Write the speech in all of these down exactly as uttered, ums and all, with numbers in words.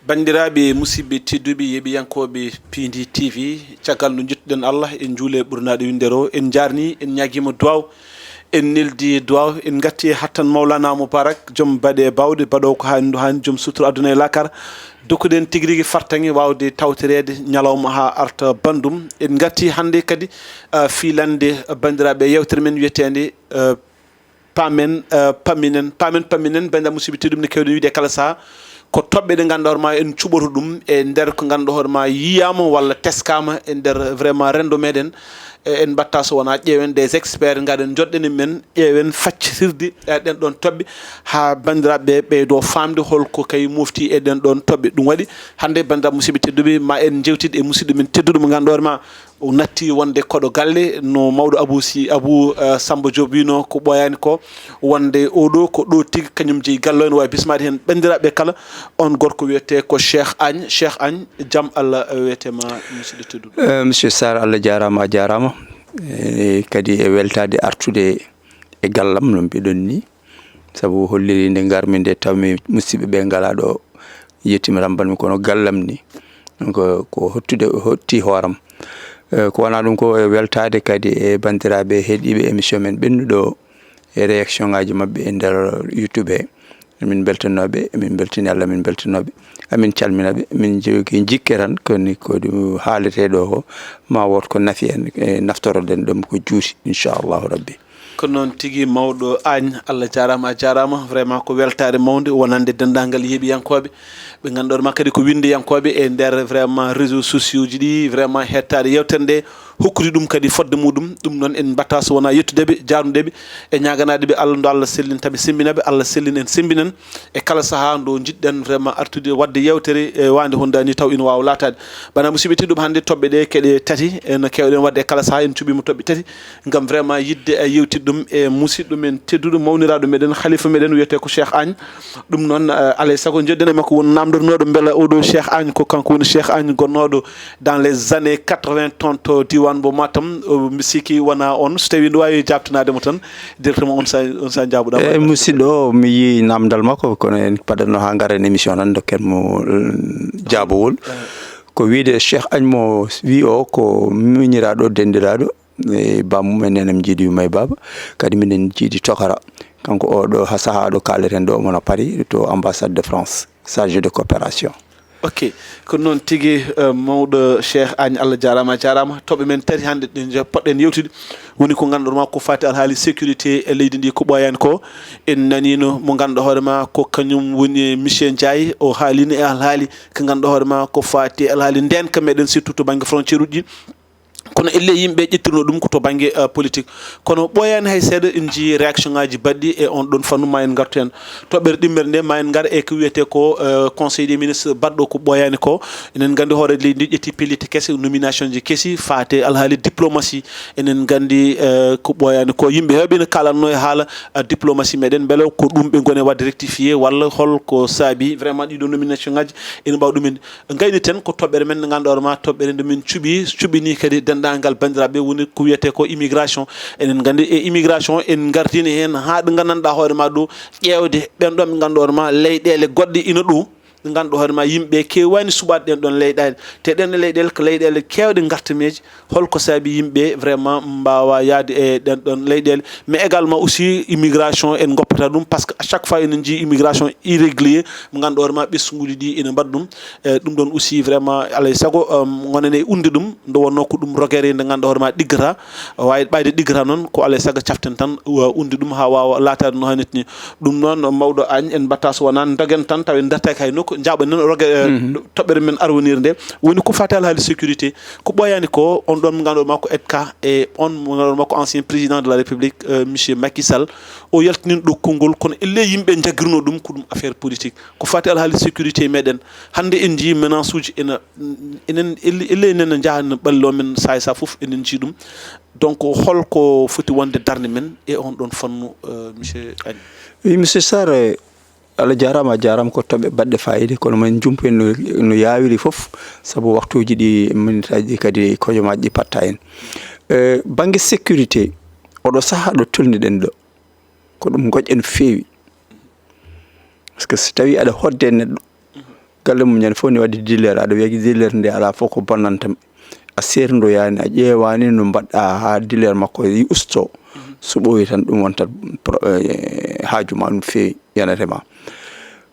Banndiraaɓe musidɓe tedduɓe, yeeɓiyankooɓe P D T V, caggal nde njettuɗen Allah, en njuule ɓurnaaɗo winndere o, en njaarni, en ñaagiima duwaaw, en neldi duwaaw, en ngatti e hattan Mawlana Mubarak, joom baɗe baawɗe, baɗoowo ko haani, ndu haani, joom sutura aduna e laakara. Dokkuɗen tigi rigi fartaŋŋe waawde tawtoreede ñalawma haa arta banndum. En ngatti hannde kadi, ah, fiilande banndiraaɓe yewtere men wiyeteende, ah, Paamen, eh, pamminen, paamen, pamminen, banndiraaɓe musidɓe tedduɓe, no keewɗen wiide kala sahaa, ko toɓɓe ɗe ngannduɗaa hoore ma en cuɓoto ɗum e nder ko ngannduɗaa hoore ma yiyaama walla teskaama e nder vraiment renndo meɗen. Eh, en mbaɗta so wonaa ƴeewen des experts, ngaɗen joɗɗen e men, ƴeewen faccitirde, eh, ɗen ɗon toɓɓe haa banndiraaɓe ɓe ɓeydo faamde holko kay mofti e ɗen ɗon toɓɓe. Ɗum waɗi hannde banndiraaɓe musidɓe tedduɓe ma en njewtid e musidɗo men tedduɗo mo ngannduɗaa hoore ma o natti wonde koɗo galle, no mawɗo Abou Sy, Abou, eh, Samba Diop wino ko ɓooyaani ko, wonde oɗo ko ɗo tigi kañum jeyi galle o, ene waawi bismaade heen banndiraaɓe kala. On gorko wiyetee ko Cheikh Agne. Cheikh Agne, jam Allah wiyetee ma, musidɗo tedduɗo. Eh, Monsieur Sarr, Allah jaaraama, a jaaraama. Eh, kadi e weltaade artude e gallam no mbiɗon ni. Sabu holliri nde ngarmi nde tawmi musidɓe ɓe ngalaa ɗo yettiima rambanmi kono gallam ni. Donc, ko hottude, hotti hooram. Eh, ko wonaa ɗum ko e weltaade kadi e banndiraaɓe heɗiiɓe émission men ɓennuɗo e réaction ngaaji maɓɓe e nder YouTube he. Min mbeltanooɓe, min mbeltini Allah, min mbeltanooɓe. Amin calmina ɓe, min jogii jikke tan, koni ko ɗum haaletee ɗo ko, ma wood ko nafi en, e naftoroɗen ɗum ko juuti, inchallahu rabbi. Ko noon tigi, mawɗo Agne, Allah jaaraama, a jaaraama. Vraiment ko weltaare mawnde wonande denndaangal yeeɓiyankooɓe, ɓe ngannduɗaa ma kadi ko winndiyankooɓe e nder vraiment réseaux sociaux ji ɗi, vraiment heɗtaade yewtere nde, hokkude ɗum kadi fodde muɗum. Ɗum noon en mbaɗta so wonaa yettude ɓe, jaarnude ɓe e ñaaganaade ɓe Allah, nde Allah sellini tan ɓe sembina ɓe, Allah sellin en, sembinan e kala sahaa nde njiɗɗen vraiment artude waɗde yewtere, e waande honda ni taw ina waawa laataade. Bana musidɓe tedduɓe, hannde toɓɓe ɗe keɗe tati, en keewɗen waɗde e kala sahaa, en cuɓiima toɓɓe tati ngam vraiment yiɗde e yewtidde ɗum e musidɗo men tedduɗo, mawniraaɗo meɗen, halifa meɗen, wiyetee ko Cheikh Agne. Ɗum noon, eh, alay sago njedden e makko won naamndornooɗo mbela oɗo Cheikh Agne ko kanko woni Cheikh Agne gonnooɗo dans les années quatre-vingts toon to diiwaan mo Matam. O, mi sikki wonaa on, so tawii nde waawi jaabtanaade mo tan directement, on sa, on sa njaabuɗaa. Eh, musidɗo, mi yii naamndal makko, kono en paɗatno haa ngaren émission tan, dokken mo, eh, jaabowol. Eh. Ko wiide Cheikh Agne mo wii o ko miñiraaɗo, denndiraaɗo, e bammum e nenam jiidi yumma e baaba. Kadi minen jiidi tokara. Kanko o ɗo ha sahaa ɗo kaaleten ɗo, omo no Paris to ambassade de France, chargé de coopération. Ok, ko noon tigi, eh, mawɗo Cheikh Agne, Allah jaaraama, a jaaraama. Toɓɓe men tati hannde ɗe je-, poɗɗen yewtude woni ko ngannduɗaa ma ko faati alhaali sécurité e leydi ndi ko ɓooyaani ko. En naniino mo ngannduɗaa hoore ma ko kañum woni Monsieur Ndiaye, o haaliino e alhaali ko ngannduɗaa hoore ma ko faati alhaali ndeenka meɗen, surtout to bannge frontière uji. Kono elle yimɓe ƴettirno ɗum ko to bannge, eh, politique. Kono ɓooyaani hay seeɗa, en njii réaction ngaaji baɗɗi e on ɗon fannu, ma en ngartu heen. Toɓɓere ɗimmere nde, ma en ngar e ko wiyetee ko, eh, Conseil des ministres baɗɗo ko ɓooyaani ko. Enen nganndi hoore leydi ndi ƴetti pellitte kese, nomination ji kesi, faate alhaali diplomatie. Enen nganndi, eh, ko ɓooyaani ko. Yimɓe heewɓe ene kaalatno e haala, eh, diplomatie meɗen. Mbele ko ɗum ɓe ngoni waɗde rectifié walla hol ko saabi vraiment ɗiɗo nomination ngaaji ene mbaawa ɗum en Ngayniten ko toɓɓere men nde ngannduɗaa hoore ma, toɓɓere nde min cuɓi, cuɓini kadi denndaangal banndiraaɓe woni ko wiyetee ko immigration. Enen nganndi e immigration en ngartiino heen haa ɗo nganndanɗaa hoore ma ɗo, ƴeewde ɓeen ɗoon ɓe ngannduɗaa hoore ma leyɗeele goɗɗe ina ɗo, ɗe ngannduɗaa hoore ma yimɓe keewaani suɓaade ɗeen ɗoon leyɗeele. Te ɗeen leyɗeele ko leyɗeele keewɗe ngartameeje. Holko saabi yimɓe vraiment mbaawa yahde e ɗeen ɗoon leyɗeele? Mais également aussi immigration en ngoppata ɗum, parce que à chaque fois enen njii immigration irrégulier mo ngannduɗaa hoore ma ɓesnguuji ɗi ina mbaɗa ɗum. E ɗum ɗoon aussi vraiment alay sago, um, ngonen e unnde ɗum nde wonnoo ko ɗum rogere nde ngannduɗaa hoore ma ɗiggata, waawi ɓayde ɗiggata noon ko alay sago caften tan, uh, unnde ɗum haa waawa laataade no haanirta ni. Ɗum noon mawɗo Agne en mbaɗta so wonaa dogen tan taw en dartaaki hay nokku, njaaɓanen roge, eh, toɓɓere men arwonire nde woni ko faati alhaali sécurité. Ko ɓooyaani ko, on ɗoon mo ngannduɗaa ma ko Edka e on mo ngannduɗaa ma ko ancien président de la République, euh, monsieur Macky Sall, o yaltiniino ɗo konngol, kono elle yimɓe njaggirno ɗum ko ɗum affaire politique. Ko faati alhaali sécurité meɗen, hannde en njii menace uji ena, enen, elle, elle enen njaha no ɓalli o men saay sa fof enen njii ɗum. Donc, hol ko foti wonde darnde men e on ɗoon fannu, euh, monsieur Agne? Oui, monsieur Sarr, eh, Allah jaaraama, a jaaraama, ko toɓɓe baɗɗe faayiida, kono min njumpo en no, no yaawiri fof, sabu waktuuji ɗi, minitaaji ɗi kadi, hojomaaji ɗi patta en. Eh, bannge sécurité, oɗo sahaa ɗo tolniɗen ɗo, ko ɗum ngoƴƴen feewi. Par ce que so tawii aɗa hodde e neɗɗo, galle mum ñande fof ne waɗi dillere, aɗa wiya dillere nde alaa fof ko bonnanta mi. A seerndoyaani, a ƴeewaani no mbaɗɗa haa dillere makko yi usto. So ɓooyi tan ɗum wontat pro-, eh, haaju ma ɗum feewi, yanate ma.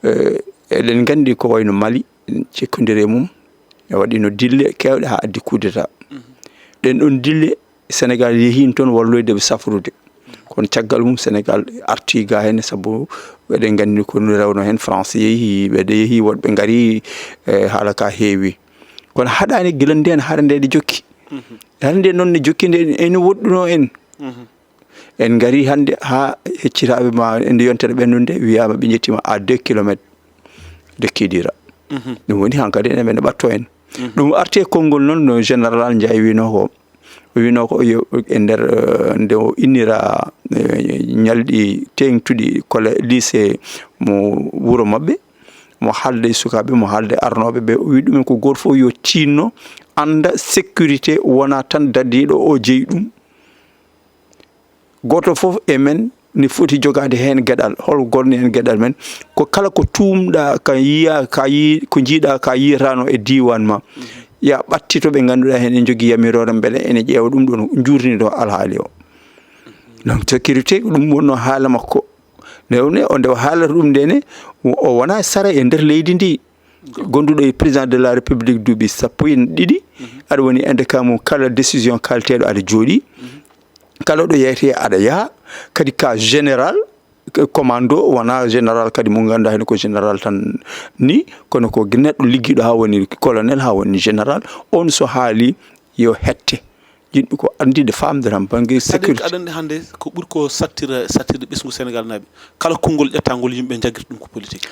Eh, eɗen nganndi ko wayno Mali, en cekkondiri e mum, e waɗino dille keewɗe haa addi coup d'état. Ɗen ɗon dille, Senegal yehiino toon walloyde ɓe safrude. Kono caggal mum, Senegal arti ga heen, sabu eɗen nganndi ko no rewno heen, France yehi, ɓeɗe yehi, woɗɓe ngari, e, haala ka heewi. Kono haɗaani gila ndeen hara nde ɗe jokki. Hara nde noon ne jokki nde, ene woɗɗuno en. En ngari hannde haa heccitaaɓe ma e nde yontere ɓennunde, wiyaama ɓe njettiima à deux kilomètres de Kidira. Ɗum woni hankadi enen ɓe ne ɓatto en. Ɗum arti e konngol noon no général Ndiaye wiynoo ko. O wiynoo ko yo, e nder, eh, nde o innira, eh, ñalɗi teeŋtuɗi kole-, lycée mo wuro maɓɓe, mo haalda e sukaaɓe, mo haalda e arnooɓe ɓe, o wi ɗumen ko gooto fof yo tiinno, annda sécurité wonaa tan dadiiɗo o jeyi ɗum. Gooto fof e men ne foti jogaade heen geɗal. Hol gonni heen geɗal men? Ko kala ko tuumɗa, ka yiya, ka yi-, ko njiiɗa, ka yiyataano e diiwaan ma. Ya ɓattito ɓe ngannduɗaa heen en njogii yamiroore mbele ene ƴeewa ɗum ɗoon, njuurnidoo alhaali o. Donc sécurité ko ɗum wonnoo haala makko. Nde o, nde o, nde o haalata ɗum nde ne, o, o wonaa sara e nder leydi ndi. Gonduɗo e président de la République duuɓi sappo e ɗiɗi, aɗa woni indépendant mum, kala décision kalteeɗo aɗa jooɗi, kala ɗo yeyete aɗa yaha, kadi ka général, commando, wona général kadi mo ngannduɗaa heen ko général tan ni, kono ko neɗɗo liggiɗo haa woni colonel, haa woni général, on so haali yo hette. Jiɗmi ko anndinde, faamde tan bannge sécurité. Aɗa anndi hannde ko ɓuri ko sattira, sattira ɓesngu Senegal naaɓe. Kala konngol ƴettangol yimɓe jaggirta ɗum ko politique.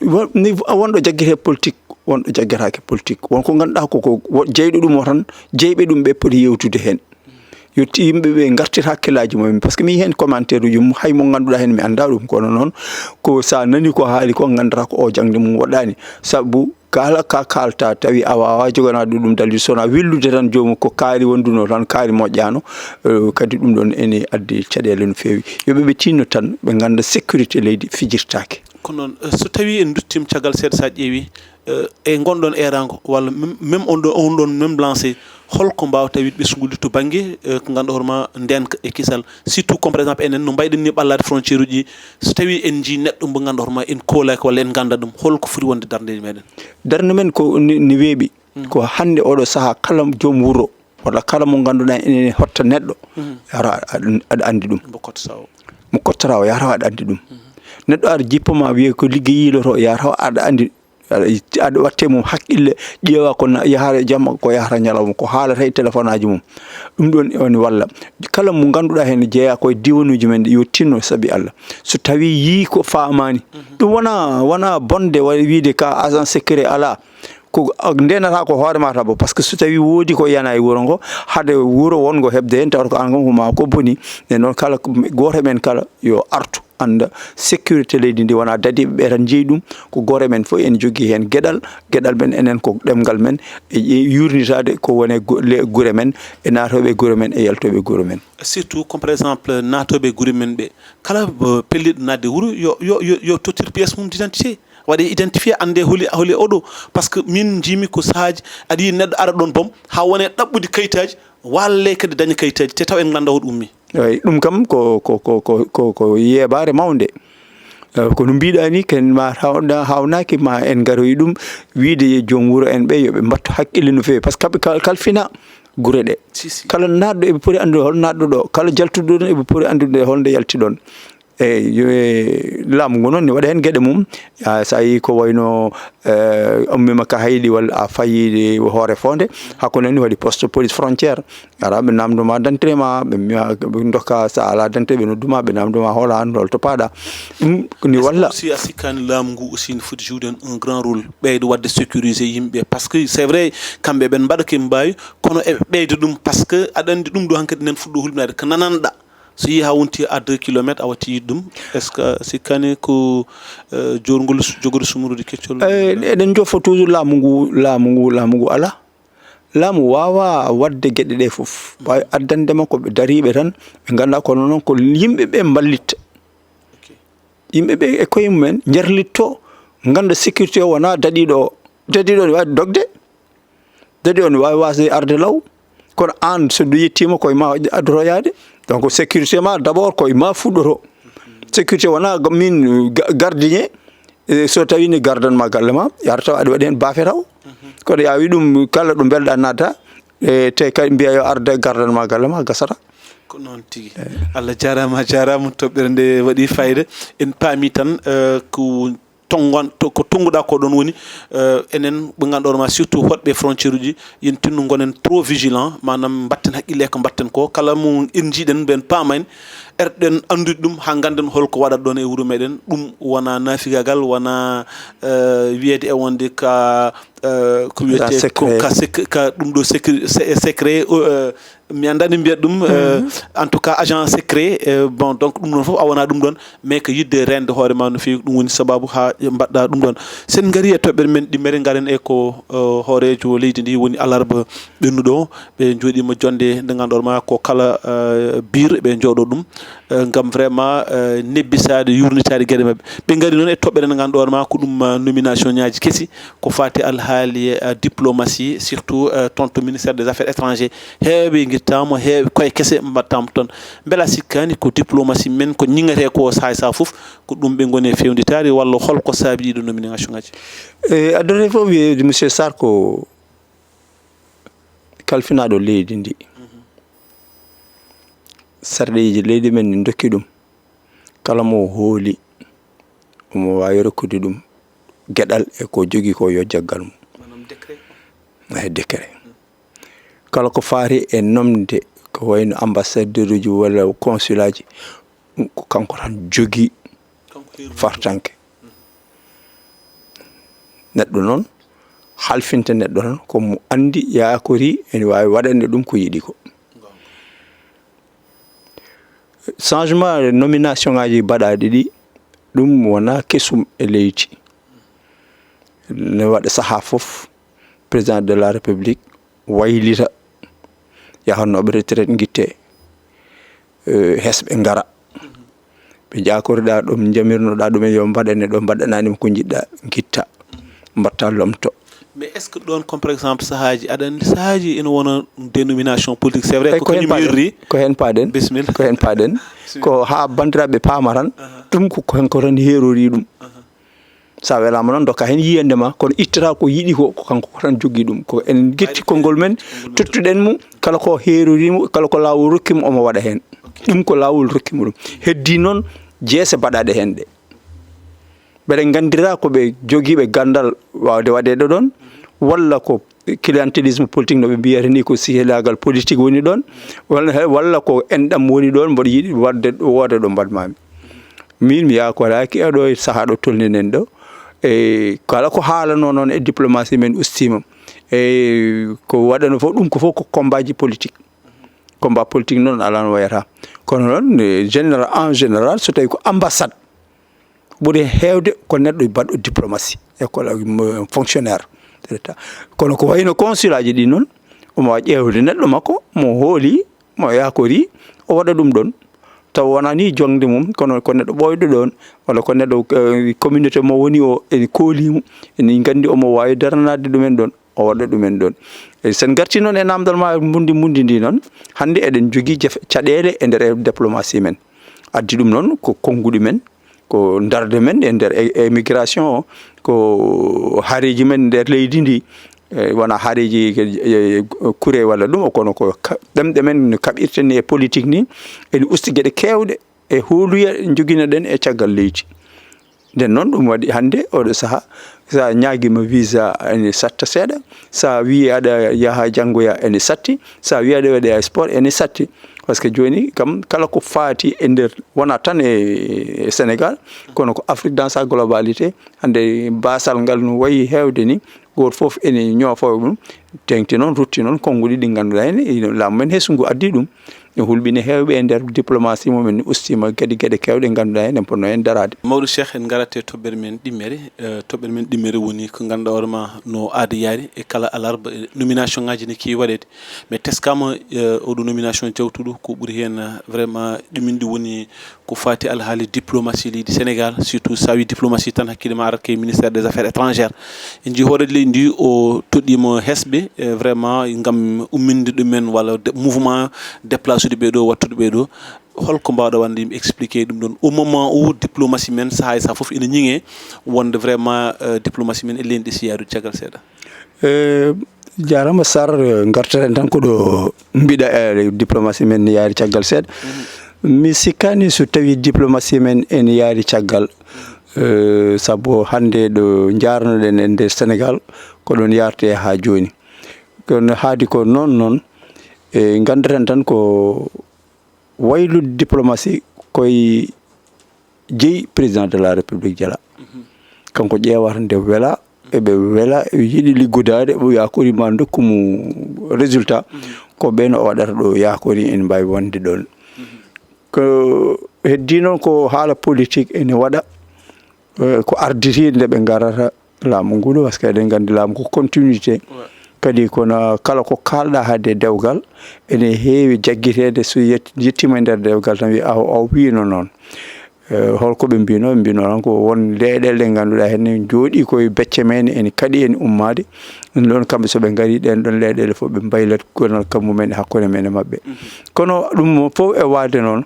Won-, ni wonɗo jaggirte politique, wonɗo jaggiraake politique. Won ko ngannduɗaa ko, ko wo-, jeyɗo ɗum o tan, jeyɓe ɗum ɓe poti yewtude heen. Yo ti-, yimɓe ɓe ngartir hakkillaaji mumen. Par ce que mi yii heen commentaire uji mum, hay mo ngannduɗaa heen mi anndaa ɗum, kono noon ko sa nani ko haali ko, nganndataa ko o jaŋde mum woɗɗaani. Sabu kala ka kaalta tawi a waawaa joganaade ɗum dalil, so wonaa wellude tan joomum ko kaari wonduno tan, kaari moƴƴaano, eh, kadi ɗum ɗoon ene addi caɗeele no feewi. Yo ɓe, ɓe tinno tan, ɓe ngannda sécurité leydi fijirtaake. Kono noon, eh, so tawii en nduttiima caggal seeɗa, so a ƴeewi, eh, e ngon ɗoon eeraango, walla mem-, même on ɗo, on ɗoon même lancé, holko mbaawata wiide ɓesngu to bannge, eh, ko ngannduɗaa hoore ma ndeenka e kisal, surtout comme par exemple enen no mbayɗen ni ɓallaade frontière uji, so tawii en njii neɗɗo mo ngannduɗaa hoore ma en koolaaki walla en nganndaa ɗum, holko foti wonde darnde meɗen? Darnde men ko ni, ni weeɓi. Ko hannde oɗo sahaa kala joom wuro walla kala mo ngannduɗaa ene hotta neɗɗo, yahata aɗa, aɗa anndi ɗum. Mo kottata o. Mo kottata o, yahata aɗa anndi ɗum. Neɗɗo ara jippo ma wiye ko liggey yiiloto, yahata aɗa anndi, aɗa, aɗa watte mum hakkille, ƴeewa ko na-, yahata jamma, ko yahata ñalawma, ko haalata e téléphone aji mum. Ɗum ɗoon woni walla. Kala mo ngannduɗaa heen jeeya ko e diiwanuuji men ɗi, yo tinno sabi Allah. So tawii yii ko faamaani, ɗum wona, wona bonde wa-, wiide ka agent secret alaa. Ko a-, ndenata ko hoore ma tabo, par ce que so tawi woodi ko yana e wuro ngo, hade wuro wongo heɓde heen, tawata ko an kam ko ma ko boni. Nden noon kala ko, gooto men kala yo artu, annda sécurité leydi ndi wona dadiiɓe ɓe tan jeyi ɗum, ko gooto men fof ene jogii heen geɗal, geɗal men enen ko ɗemngal men, e, e yuurnitaade ko woni e gu-, le-, gure men, e naatooɓe gure men, e yaltooɓe gure men. Surtout comme par exemple naatooɓe gure men ɓe, kala, euh, pelliɗo naatde wuro yo, yo, yo, yo tottir pièce mum d'identité. Waɗe identifié, annde holi, holi oɗo. Par ce que min njiimi ko sahaaji aɗa yiyi neɗɗo ara ɗoon boom, haa wone ɗaɓɓude kayitaaji, walle kadi daña kayitaaji, te taw en nganndaa hoto ummi. Eey, ɗum kam ko, ko, ko yeebaare mawnde. Eh, ko no mbiɗa ni, ken ma hawna-, hawnaaki ma en ngaroyi ɗum, wiide yo joom wuro en ɓe, yo ɓe mbattu hakkille no feewi. Par ce que kamɓe kal-, kalfina gure ɗe. Si, si. Kala naatɗo eɓe poti anndude hol naatɗo ɗo, kala jaltuɗo ɗon eɓe poti anndude hol nde yalti ɗon. Eyi, yo, e, laamu ngu noon ne waɗa heen geɗe mum. A, so a yii ko wayno, eh, ummiima ka Hayɗi walla a fayi hoore foonde, hakkunde ni waɗi poste police frontière. Ara ɓe namndo ma dentité ma, ɓe mbiya, ɓe ndokka, so a alaa dentité, ɓe noddu ma, ɓe namndo ma hol an, hol to paaɗa. Ɗum ko ni walla. Aussi a sikkaani laamu ngu aussi ne foti jouer un grand rôle, ɓeydo waɗde sécuriser yimɓe, parce que c'est vrai, kamɓe ɓen mbaɗa ko ɓe mbaawi, kono eɓe ɓeyda ɗum, parce que aɗa anndi ɗum ɗo hankadi nen fuɗɗo hulɓinaade ko nananɗa. So yii haa wonti à deux kilomètres, a watti yiɗde ɗum. Est-ce que a sikkaani ko, eh, joorngol su-, jogori sumurude keccol? Eh, eɗen njofo toujours laamu ngu, laamu ngu, laamu ngu alaa. Laamu waawaa waɗde geɗe ɗe fof. Waawi addande ma ko ɓe dariiɓe tan, ɓe nganndaa kono noon ko yimɓe ɓe mballitta. Ok. Yimɓe ɓe e koye mumen njarlitto, ngannda sécurité o wonaa daɗiiɗo o. Dadi ɗo ne waawi dogde. Dadi o ne waawi waasde arde law. Kono aan, so ɗum yettiima, ko e ma addoto yaade. Donc, sécurité ma, d'abord, ko e ma fuɗɗoto. Sécurité wonaa ga-, min ga-, gardien, e so tawii ne gardan ma galle ma, yaata taw aɗa waɗi heen baafe taw. Kono yaa wi ɗum, kala ɗo mbelɗa naata, e te kadi mbiya yo arde gardan ma galle ma, gasata. Ko noon tigi. Allah jaaraama, a jaaraama, toɓɓere nde waɗi fayida. En paami tan, eh, ko tonngon-, to-, ko tonnguɗaa ko ɗoon woni, eh, enen ɓe ngannduɗaa ma, surtout hoɗɓe frontière uji, yen tinno ngonen trop vigilant, maanaam mbatten haqqille e ko mbatten ko. Kala mo en njiiɗen, mben paama en, erɗen anndude ɗum, haa ngannden hol ko waɗata ɗoon e wuro meɗen. Ɗum wonaa naafigagal, wonaa, eh, wiyeede e wonde ka, eh, ko wiyetee ko secret. Ka sec-, ka ɗum ɗo secret, se-, secret, eh, mi anndaa no mbiyat ɗum, eh, en tout cas, agent secret, eh, bon, donc, ɗum ɗoon fof a wonaa ɗum ɗoon, mais ko yiɗde reende hoore ma no feewi, ɗum woni sabaabu haa mbaɗɗa ɗum ɗoon. So en ngarii e toɓɓere men ɗimmere, ngaren e ko, eh, hooreejo leydi ndi woni alarba ɓennuɗo o, ɓe njooɗiima jonnde nde ngannduɗaa ma ko kala, eh, biir ɓe njooɗo ɗum, eh, ngam vraiment, eh, nebbisaade, yuurnitaade geɗe maɓɓe. Ɓe ngari noon e toɓɓere nde ngannduɗaa ma ko ɗum, eh, nomination ŋaaji kesi, ko faati alhaali, eh, diplomatie, surtout, eh, toon to ministère des affaires étrangères. Heewɓe ngittaama, heewɓe koye kese mbaɗtaama toon. Mbela sikkaani ko diplomatie men ko ñiŋatee ko saay saa fof, ko ɗum ɓe ngoni e feewnitaade, walla hol ko saabi ɗiɗo nomination ŋaaji? E addore fof wiyeede, monsieur Sarr ko kalfinaaɗo leydi ndi. Sarɗiiji leydi men ndi ndokki ɗum. Kala mo hooli, omo waawi rokkude ɗum geɗal e ko jogii ko yo jaggal mum. Maanaam décret? Eyi, décret. Kala ko faati e nomde, ko wayno ambassadeur uji walla consulaaji, ko kanko tan jogii fartanke. Neɗɗo noon halfinta neɗɗo tan ko mo anndi, yaakori, ene waawi waɗande ɗum ko yiɗi ko. Changement nomination ŋaaji mbaɗaaɗi ɗi, ɗum wonaa kesum e leydi. Ne waɗa sahaa fof, président de la République waylita, yahatnooɓe retraite ngitte, eh, hesɓe ngara. Ɓe jaakoriɗaa ɗum, njamirnoɗaa ɗum, yo mbaɗane ɗo, mbaɗanaani mo ko njiɗɗaa, ngitta, mbaɗta lomto. Mais est-ce que ɗoon, comme par exemple, sahaaji, aɗa anndi sahaaji ene wona dénomination politique, c'est vrai, ko kañum yurri. Ko heen paaɗen. Bisimilla. Ko heen paaɗen. Bisimilla. Ko haa banndiraaɓe paama tan, aha, ɗum ko, ko heen ko tan heerori ɗum. Aha. So a welaama noon, ndokka heen yiyannde ma, kono ittata ko yiɗi ko, ko kanko ko tan jogii ɗum. Ko en ngetti konngol men, tottuɗen mo, kala ko heerori mo, kala ko laawol rokki mo, omo waɗa heen. Ok. Ɗum ko laawol rokki mo ɗum. Heddii noon jeese baɗaaɗe heen ɗe. Mbeɗa nganndira ko ɓe jogiiɓe ganndal waawde waɗeede ɗoon, walla ko clientélisme politique no ɓe mbiyata ni, ko sehilaagal politique woni ɗoon, walla, walla ko enɗam woni ɗoon, mboɗo yiɗi waɗde, wooda ɗo mbaɗ-mi. Miin mi yaakoraaki e ɗo e sahaa ɗo tolninen ɗo. E kala ko haalanoo noon e diplomatie men ustiima. E ko waɗano fof, ɗum ko fof ko combat ji politique. Combat politique noon alaa no wayata. Kono noon, eh, général, en général, so tawii ko ambassade, ɓuri heewde ko neɗɗo baɗɗo diplomatie e ko la-, mo-, fonctionnaire d'État. Kono ko wayno consulaaji ɗi noon, omo waawi ƴeewde neɗɗo makko mo hooli, mo yaakori, o waɗa ɗum ɗoon. Taw wonaa ni joñde mum, kono ko neɗɗo ɓooyɗo ɗoon, walla ko neɗɗo, eh, communauté mo woni o, ene koolii mo, ene nganndi omo waawi daranaade ɗumen ɗoon. O waɗa ɗumen ɗoon. E so en ngartii noon e naamndal ma mbundi mbundi ndi noon, hannde eɗen njogii jafe-, caɗeele e nder diplomatie men. Addi ɗum noon ko konnguɗi men, ko darnde men e nder e-, émigration o, ko haareeji men nder leydi ndi, e, wona haareeji e, e, kure walla ɗum, kono ko ka-, ɗemɗe men no kaɓirten ni e politique ni, ene usti geɗe keewɗe e hooluye njoginoɗen e caggal leydi. Nden noon, ɗum waɗi hannde oɗo sahaa, so a ñaagiima visa ene satta seeɗa, so a wii aɗa yaha janngoya ene satti, so a wii aɗa waɗa sport ene satti. Par ce que jooni kam, kala ko faati e nder, wonaa tan e, e Sénégal, kono ko Afrique dans sa globalité, hannde baasal ngal no wayi heewde ni, gooto fof ene ñoofoo ɗum, teeŋti noon, rutti noon, konnguɗi ɗi ngannduɗaa heen, ino laamu men hesngu addi ɗum. E hulɓine heewɓe e nder diplomatie mum en ustiima geɗe, geɗe keewɗe ngannduɗaa heen en potnoo heen daraade. Mawɗo Cheikh, en ngarat e toɓɓere men ɗimmere. Eh, toɓɓere men ɗimmere woni ko ngannduɗaa hoore ma no aada yaari, e kala alarba, eh, nomination ŋaaji ne keewi waɗeede. Mais teskaama, eh, oɗo nomination jawtuɗo ko ɓuri heen, eh, vraiment ɗuminɗi woni ko faati alhaali diplomatie leydi Sénégal, surtout so a wii diplomatie tan hakkille ma arata ko e ministère des affaires étrangères. En njii hooreejo leydi Ndi o toɗɗiima hesɓe, eh, vraiment, ngam umminde ɗumen walla de- mouvement déplacé ude ɓee ɗo, wattude ɓee ɗo. Holko mbaawɗa wande yimɓe expliquer ɗum ɗon au moment où diplomatie men sahaa e sahaa fof ina ñiŋee wonde vraiment, eh, diplomatie men e leydi si yaadude caggal seeɗa? Eh, jaaraama Sarr, eh, ngarteten tan ko ɗo mbiɗa, eh, diplomatie men ne yaari caggal seeɗa. Mi sikkaani so tawi diplomatie men ene yaari caggal, eh, sabu hannde ɗo njaarnoɗen e nder Sénégal ko ɗon yaarte haa jooni. Kono haadi ko noon noon, e nganndeten tan ko waylude diplomatie koye jeyi président de la République jala. Kanko ƴeewata nde wela, eɓe wela, eɓe yiɗi liggodaade, o yaakori ma ndokku mo résultat. Ko ɓeen o waɗata ɗo yaakori, en mbaawi wonde ɗoon. Ko heddii noon ko haala politique ene waɗa, eh, ko arditi nde ɓe ngarata laamu ngu ɗo, parce que eɗen nganndi laamu ko continuité. Kadi kono kala ko kaalɗa hade dewgal, ene heewi jaggiteede so yet- yettiima e nder dewgal tan wiya aw, aw wiyno noon. Eh, holko ɓe mbino? Ɓe mbino tan ko won leyɗeele ɗe ngannduɗaa heen ne njooɗii koye becce men, ene kaɗi en ummaade. Ɗum ɗoon kamɓe so ɓe ngari ɗeen ɗoon leyɗeele fof ɓe mbaylat gonal kammu men e hakkunde men e maɓɓe. Kono ɗum fof e waade noon,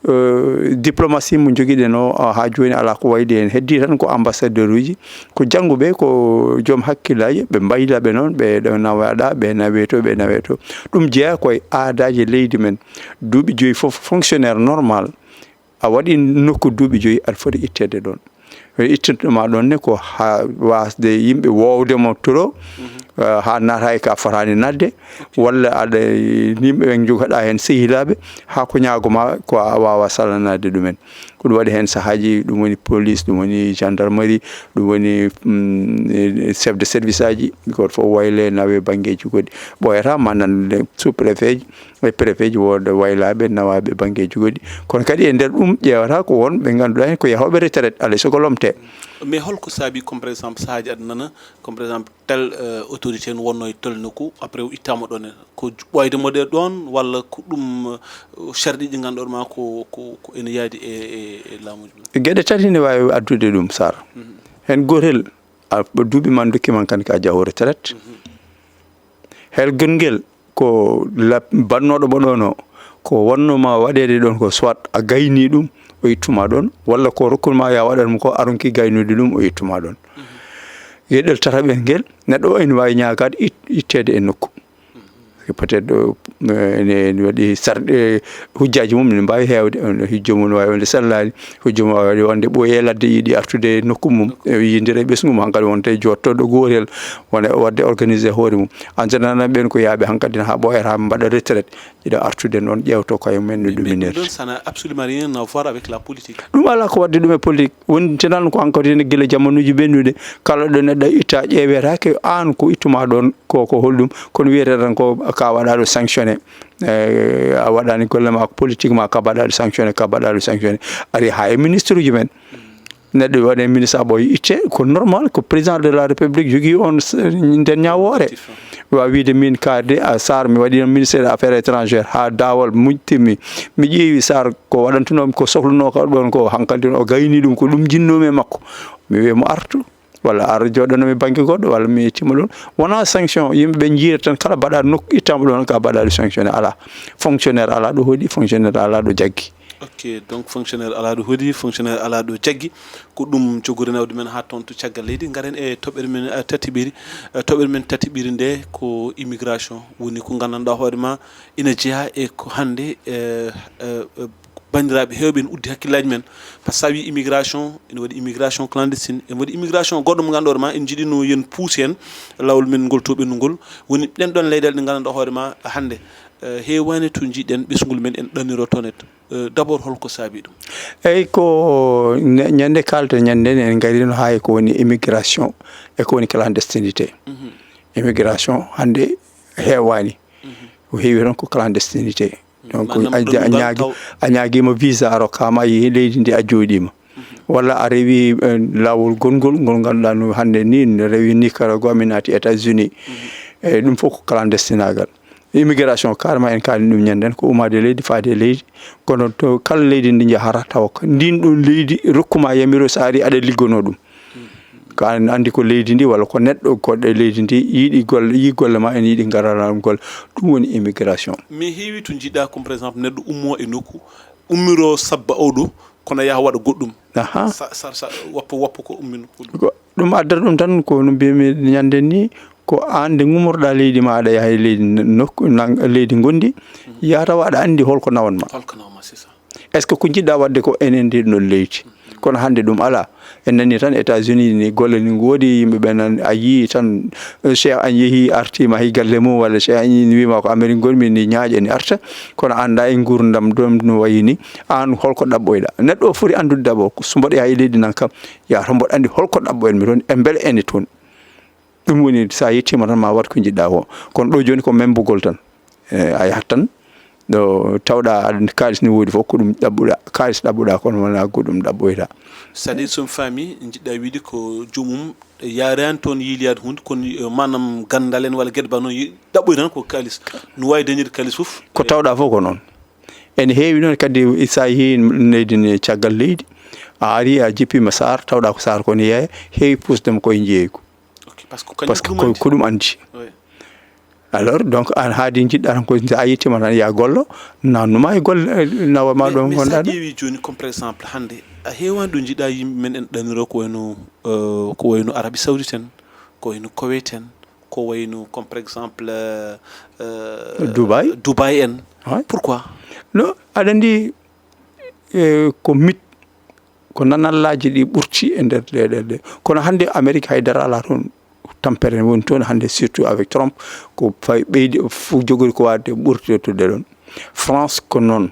eh, diplomatie mo njogiɗen o, ah, haa jooni alaa ko wayli heen. Heddii tan ko ambassadeur uji, ko jannguɓe, ko joom hakkillaaji, ɓe mbayla ɓe noon, ɓe ɗo nawaɗa, ɓe nawe to, ɓe nawe to. Ɗum jeyaa koye aadaaji leydi men. Duuɓi joyi fof fonctionnaire normal, a waɗi nokku duuɓi joyi, aɗa foti itteede ɗoon. Ittinto ma ɗoon ne ko haa waasde yimɓe woowde mo toro, eh, haa naata e ka fotaani naatde, walla aɗa yimɓe ɓe njogoɗa heen sehilaaɓe, haa ko ñaago ma ko a waawa salanaade ɗumen. Ko ɗum waɗi heen sahaaji, ɗum woni police, ɗum woni gendarmerie, ɗum woni, mm, chef de service aji, gooto fof wayle nawe banngeeji goɗɗi. Ɓooyata ma nan sous préfet ji, e préfet ji wooda waylaaɓe nawaaɓe banngeeji goɗɗi. Kono kadi e nder ɗum ƴeewata ko won ɓe ngannduɗaa heen ko yahooɓe retraite, alay sago lomte. Mais holko saabi, comme par exemple, sahaaji aɗa nana, comme par exemple, tel, euh, autorité ne wonno e tel nokku, après o ittaama ɗoon, ko ɓooyde mo ɗe ɗoon, walla ko ɗum, euh, sharɗiiji ɗi ngannduɗaa ma ko, ko, ko ene yaadi e, e, e laamuuji men? Geɗe tati ne waawi addude ɗum, Sar. Heen gootel, a, duuɓi ma ndokki ma kan ka jahoore traite. Heen gongel ko la-, bannooɗo mo ɗoon o, ko wonno ma waɗeede ɗoon ko soit a gayni ɗum, o ittuma ɗoon, walla ko rokkuma ya waɗan mo ko a ronki gaynude ɗum, o ittuma ɗoon. Geɗel tataɓel ngel, neɗɗo o ene waawi ñaagaade it-, itteede e nokku. Peut-être ɗo, eh, ene, ene waɗi sarɗe, hujjaaji mum ne mbaawi heewde. On hujja mum ne waawi wonde sellaani, hujja mum waawi wonde ɓooyi e ladde yiɗi artude e nokku mum, e yiyondira e ɓesngu mum, hankadi wonta e jooɗtooɗo gootel, wona waɗde organisé hoore mum. En général, ɓeen ko yaaɓe hankadi haa ɓooyata, mbaɗa retraite, ɓe ɗo artude noon, ƴeewto koye mum en no ɗuminirta. Mais ɗum ɗon, ça n'a absolument rien à voir avec la politique. Ɗum alaa ko waɗde ɗum e politique. Wonti tan ko hankadi ne gila jamanuuji ɓennude, kala ɗo neɗɗo itta, ƴeewetaake aan ko ittuma ɗoon ko, ko holɗum, kono wiyete tan ko ka waɗaɗo sanctionné. Eh, a waɗani golle ma ko politique ma, ka mbaɗaɗo sanctionné, ka mbaɗaɗo sanctionné. Ari haa e ministre uji men. Neɗɗo waɗe ministre a ɓooy itte, ko normal, ko président de la République jogii on s-, nden ñaawoore. Waawa wiide min kaarde a Sarr, mi waɗi on ministère des affaires étrangères, haa daawol muñtimi, mi ƴeewi Sarr ko waɗantunoo, ko sohlunoo ko ɗoon ko, hankadi o gayni ɗum, ko ɗum jinnoomi e makko. Mi wiya mo artu, walla ar jooɗanoo mi bannge goɗɗo, walla mi yettima ɗoon. Wonaa sanction, yimɓe ɓe njiira tan kala mbaɗa nokku ittama ɗoon ka mbaɗaɗo sanctionné, alaa. Fonctionnaire alaa ɗo hoɗi, fonctionnaire alaa ɗo jaggi. Ok, donc fonctionnaire alaa ɗo hoɗi, fonctionnaire alaa ɗo jaggi. Ko ɗum cogori nawde men haa toon to caggal leydi. Ngaren e toɓɓere men, eh, tataɓere. Eh, toɓɓere men tataɓere nde ko immigration woni ko nganndanɗaa hoore ma ina jeyaa e ko hannde, eh, eh, eh, banndiraaɓe heewɓe ene uddi hakkillaaji men. Par ce que so a wii immigration, ene waɗi immigration clandestine, ene waɗi immigration goɗɗo mo ngannduɗaa hoore ma, en njiɗino yen puus heen laawol men ngol to ɓennu ngol. Woni ɗen ɗoon leyɗeele ɗe nganndanɗaa hoore ma hannde, eh, heewaani to njiɗen ɓesngol men en ɗanniroo toon et. Eh, d'abord, holko saabi ɗum? Eyi, ko ña-, ñande kalten, ñande en ngarino haa e ko woni immigration e ko woni clandestinité. Immigration hannde heewaani. Ko heewi tan ko clandestinité. Donc, maanaam a ja-, a ɗum ngal ñaagi-, taw- a ñaagiima visa, a rokkaama, a yehi leydi ndi, a jooɗiima. Walla a rewi, eh, laawol gonngol, ngol ngannduɗaa no hannde ni, ne rewi Nicaragua, mi naati États-Unis. E ɗum fof ko clandestinagal. Immigration, carrément, en kaali ɗum ñanden, ko umaade e leydi, faade e leydi. Kono to kala leydi ndi njahata, tawa ko ndin ɗon leydi rokkuma yamiro, so ari aɗa liggono ɗum. Ka an anndi ko leydi ndi walla ko neɗɗo goɗɗo e leydi ndi yiɗi golle, yi golle ma, ene yiɗi ngarana ɗum golle. Ɗum woni immigration. Mais heewi to jiɗɗa, comme par exemple neɗɗo ummo e nokku, ummiro sabba oɗo, kono yaha waɗa goɗɗum. Aha. Sa, sa, sa, woppa, woppa ko ummino ko ɗum. Ko ɗum addata ɗum tan, ko no mbiymi ñande ni, ko an nde gummorɗa leydi ma, aɗa yaha e leydi nokku, nan-, leydi gondi, yaha tawa aɗa anndi holko nawan ma. Holko nawan ma, c'est ça. Est ce que ko jiɗɗa waɗde ko enen ndi ɗon leydi? Kono hannde ɗum alaa. En nani tan États-Unis ni golle ni ngoodi, yimɓe ɓe nan a yii tan, eh, Cheikh an yehi arti mahi galle mum, walla Cheikh an ni wiima ko Amérique ngonmi ni ñaaƴa ni arta. Kono annda e nguurndam ɗum no wayi ni, an holko ɗaɓɓoyɗa? Neɗɗo o foti anndude d'abord, so mboɗo yaha e leydi nan kam, yaha tan mboɗo anndi holko ɗaɓɓoyɗa mi toon, e mbele ene toon. Ɗum woni so a yettiima tan ma waɗ ko njiɗɗa ko. Kono ɗo jooni ko membugol tan. Eh, a yahat tan ɗo tawɗa aɗa kaalis ne woodi fof, ko ɗum ɗaɓɓuɗa, kaalis ɗaɓɓuɗa, kono wona goɗɗum ɗaɓɓoyta. C'est à dire, so mi faami, jiɗɗa wiide ko joomum yaarani toon yiiloyaade huunde, kono, eh, maanaam ganndal en walla geɗe ba noon, yi-, ɗaɓɓoyta tan ko kaalis. No waawi dañirde kaalis fof. Ko tawɗa fof ko noon. Ene heewi noon kadi, so a yehi leydi ne caggal leydi, a ari a jippiima Saar, tawɗa ko Saar ko ne yeeya, heewi pusdema koye njeeygu. Ok, parce que kañum Parce que ko ko ɗum anndi. Ko ɗum anndi. Oui. Alors, donc, an haadi njiɗɗa tan ko so a yettiima tan ya gollo, nannuma e golle, eh, nawa ma Mais, ɗo mais so a ngonɗa ɗo. Ƴeewi jooni, comme par exemple hannde, a heewani ɗo njiɗa yimɓe men en ɗaniro ko wayno, euh, ko wayno Arabie Saoudite en, ko wayno Koweït en, ko wayno comme par exemple, euh, euh, Dubaï. Dubaï en. Oui. Pourquoi? Non, aɗa anndi, eh, ko mit, ko nanallaaji ɗi ɓurti e nder ɗe, ɗe, ɗe. Kono hannde Amérique haydara alaa toon. Tampere woni toon hannde, surtout avec Trump, ko fay ɓeydi fof jogori ko waɗde ɓurti to ɗe ɗon. France ko noon.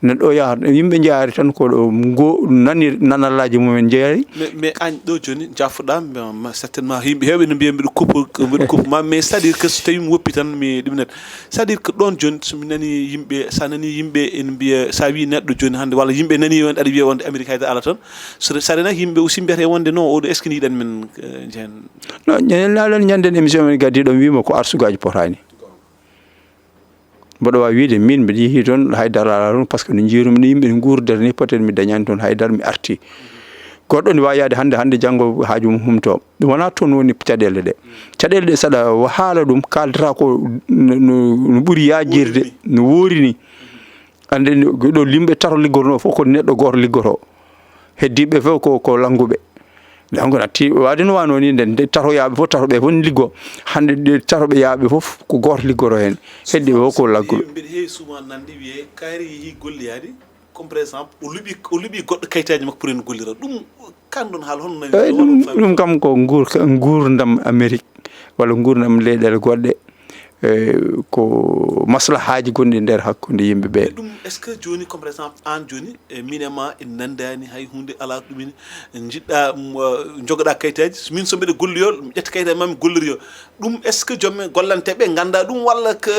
Neɗɗo o yaha, yimɓe njeyaari tan ko ɗo ngo nani nanallaaji mumen njeyaari. Mais, mais an ɗo jooni jaafoɗa, ma, ma, certainement yimɓe heewɓe ne mbiya mbiɗo kuppo, mbiɗo kuppo ma, mais c'est-à-dire que so tawi mi woppi tan mi ɗum net. C'est-à-dire que ɗoon jooni so mi nani yimɓe, sa nani yimɓe ene mbiya, sa wi neɗɗo jooni hannde walla yimɓe nani wonde aɗa wiya wonde Amérique haydara alaa toon, so, so renaki yimɓe aussi mbiyata wonde non, oɗo est-ce que ne yiɗani men, eh, jeen? Non, ñanden laalan ñanden émission men gaddi ɗon wiima ko arsugaaji potaani. Mboɗo waawi wiide, min mbiɗa yehi toon, haydara alaa toon, parce que no njiirumi no yimɓe nguurdata ni, peut-être mi dañaani toon haydara, mi arti. Goɗɗo ne waawi yahde hannde, hannde, janngo haaju mum humto. Ɗum wonaa toon woni caɗeele ɗe. Caɗeele ɗe, saɗa haala ɗum, kaaldata ko no, no, no ɓuri yaajirde, no woori ni. Annde, ɗo yimɓe tato liggotonoo fof, ko neɗɗo gooto liggotoo. Heddiiɓe fof ko, ko lannguɓe. Donc, natti waade no waanoo ni, nden nde tatoyaaɓe fof, tatoɓe fof ne liggoo. Hannde ɗe tatoɓe yaaɓe fof ko gooto liggotoo heen. Heddiiɓe fof ko lagguɓe. Mbiɗa heewi souvent nande wiyee, kaari yehi golloyaade, comme par exemple, o luɓi, o luɓi goɗɗo kayitaaji makko pour en gollira. Ɗum, kan ɗon haala, hono nani? Eey, ɗum, ɗum kam ko nguur-, nguurndam Amérique, walla nguurndam leyɗeele goɗɗe. Eh, ko maslahaaji gonɗi nder hakkunde yimɓe ɓe. Mais ɗum, est-ce que jooni, comme par exemple, aan jooni, e miin e ma en nanndaani, hay huunde alaa ko ɗum ene, en njiɗɗa, mm, eh, njogoɗa kayitaaji, so miin so mbeɗa golloyoo, mi ƴetta kayitaaji ma mi golloroyoo. Ɗum, est-ce que joom men gollanteeɓe ngannda ɗum walla que?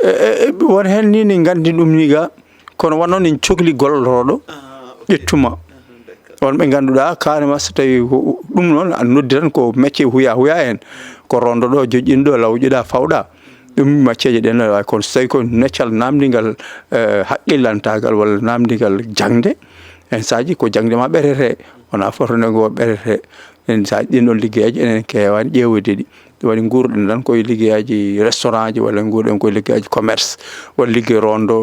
E, e, e, won heen ni ne nganndi ɗum ni ga, kono wano ne cokli gollorooɗo, ah, ok, ƴettuma. Ah, d'accord. Won ɓe ngannduɗaa carrément so tawi ko ɗum noon, a noddi tan ko métier huya huya en. Ko rondo ɗo, joƴƴin ɗo, lawƴuɗa, fawɗa. Ɗum macceeje ɗen no wawi, kono so tawi ko neccal namdigal, eh, haqqillantaagal walla namdigal jaŋde, en saaji ko jaŋde ma ɓerete, wona foto nde ngo ɓerete. En saaji ɗin ɗon liggeyaaji enen keewani ƴeewde ɗi. Ɗum waɗi nguurɗen tan koye liggeyaaji restaurant ji walla nguurɗen koye liggeyaaji commerce walla liggey rondo,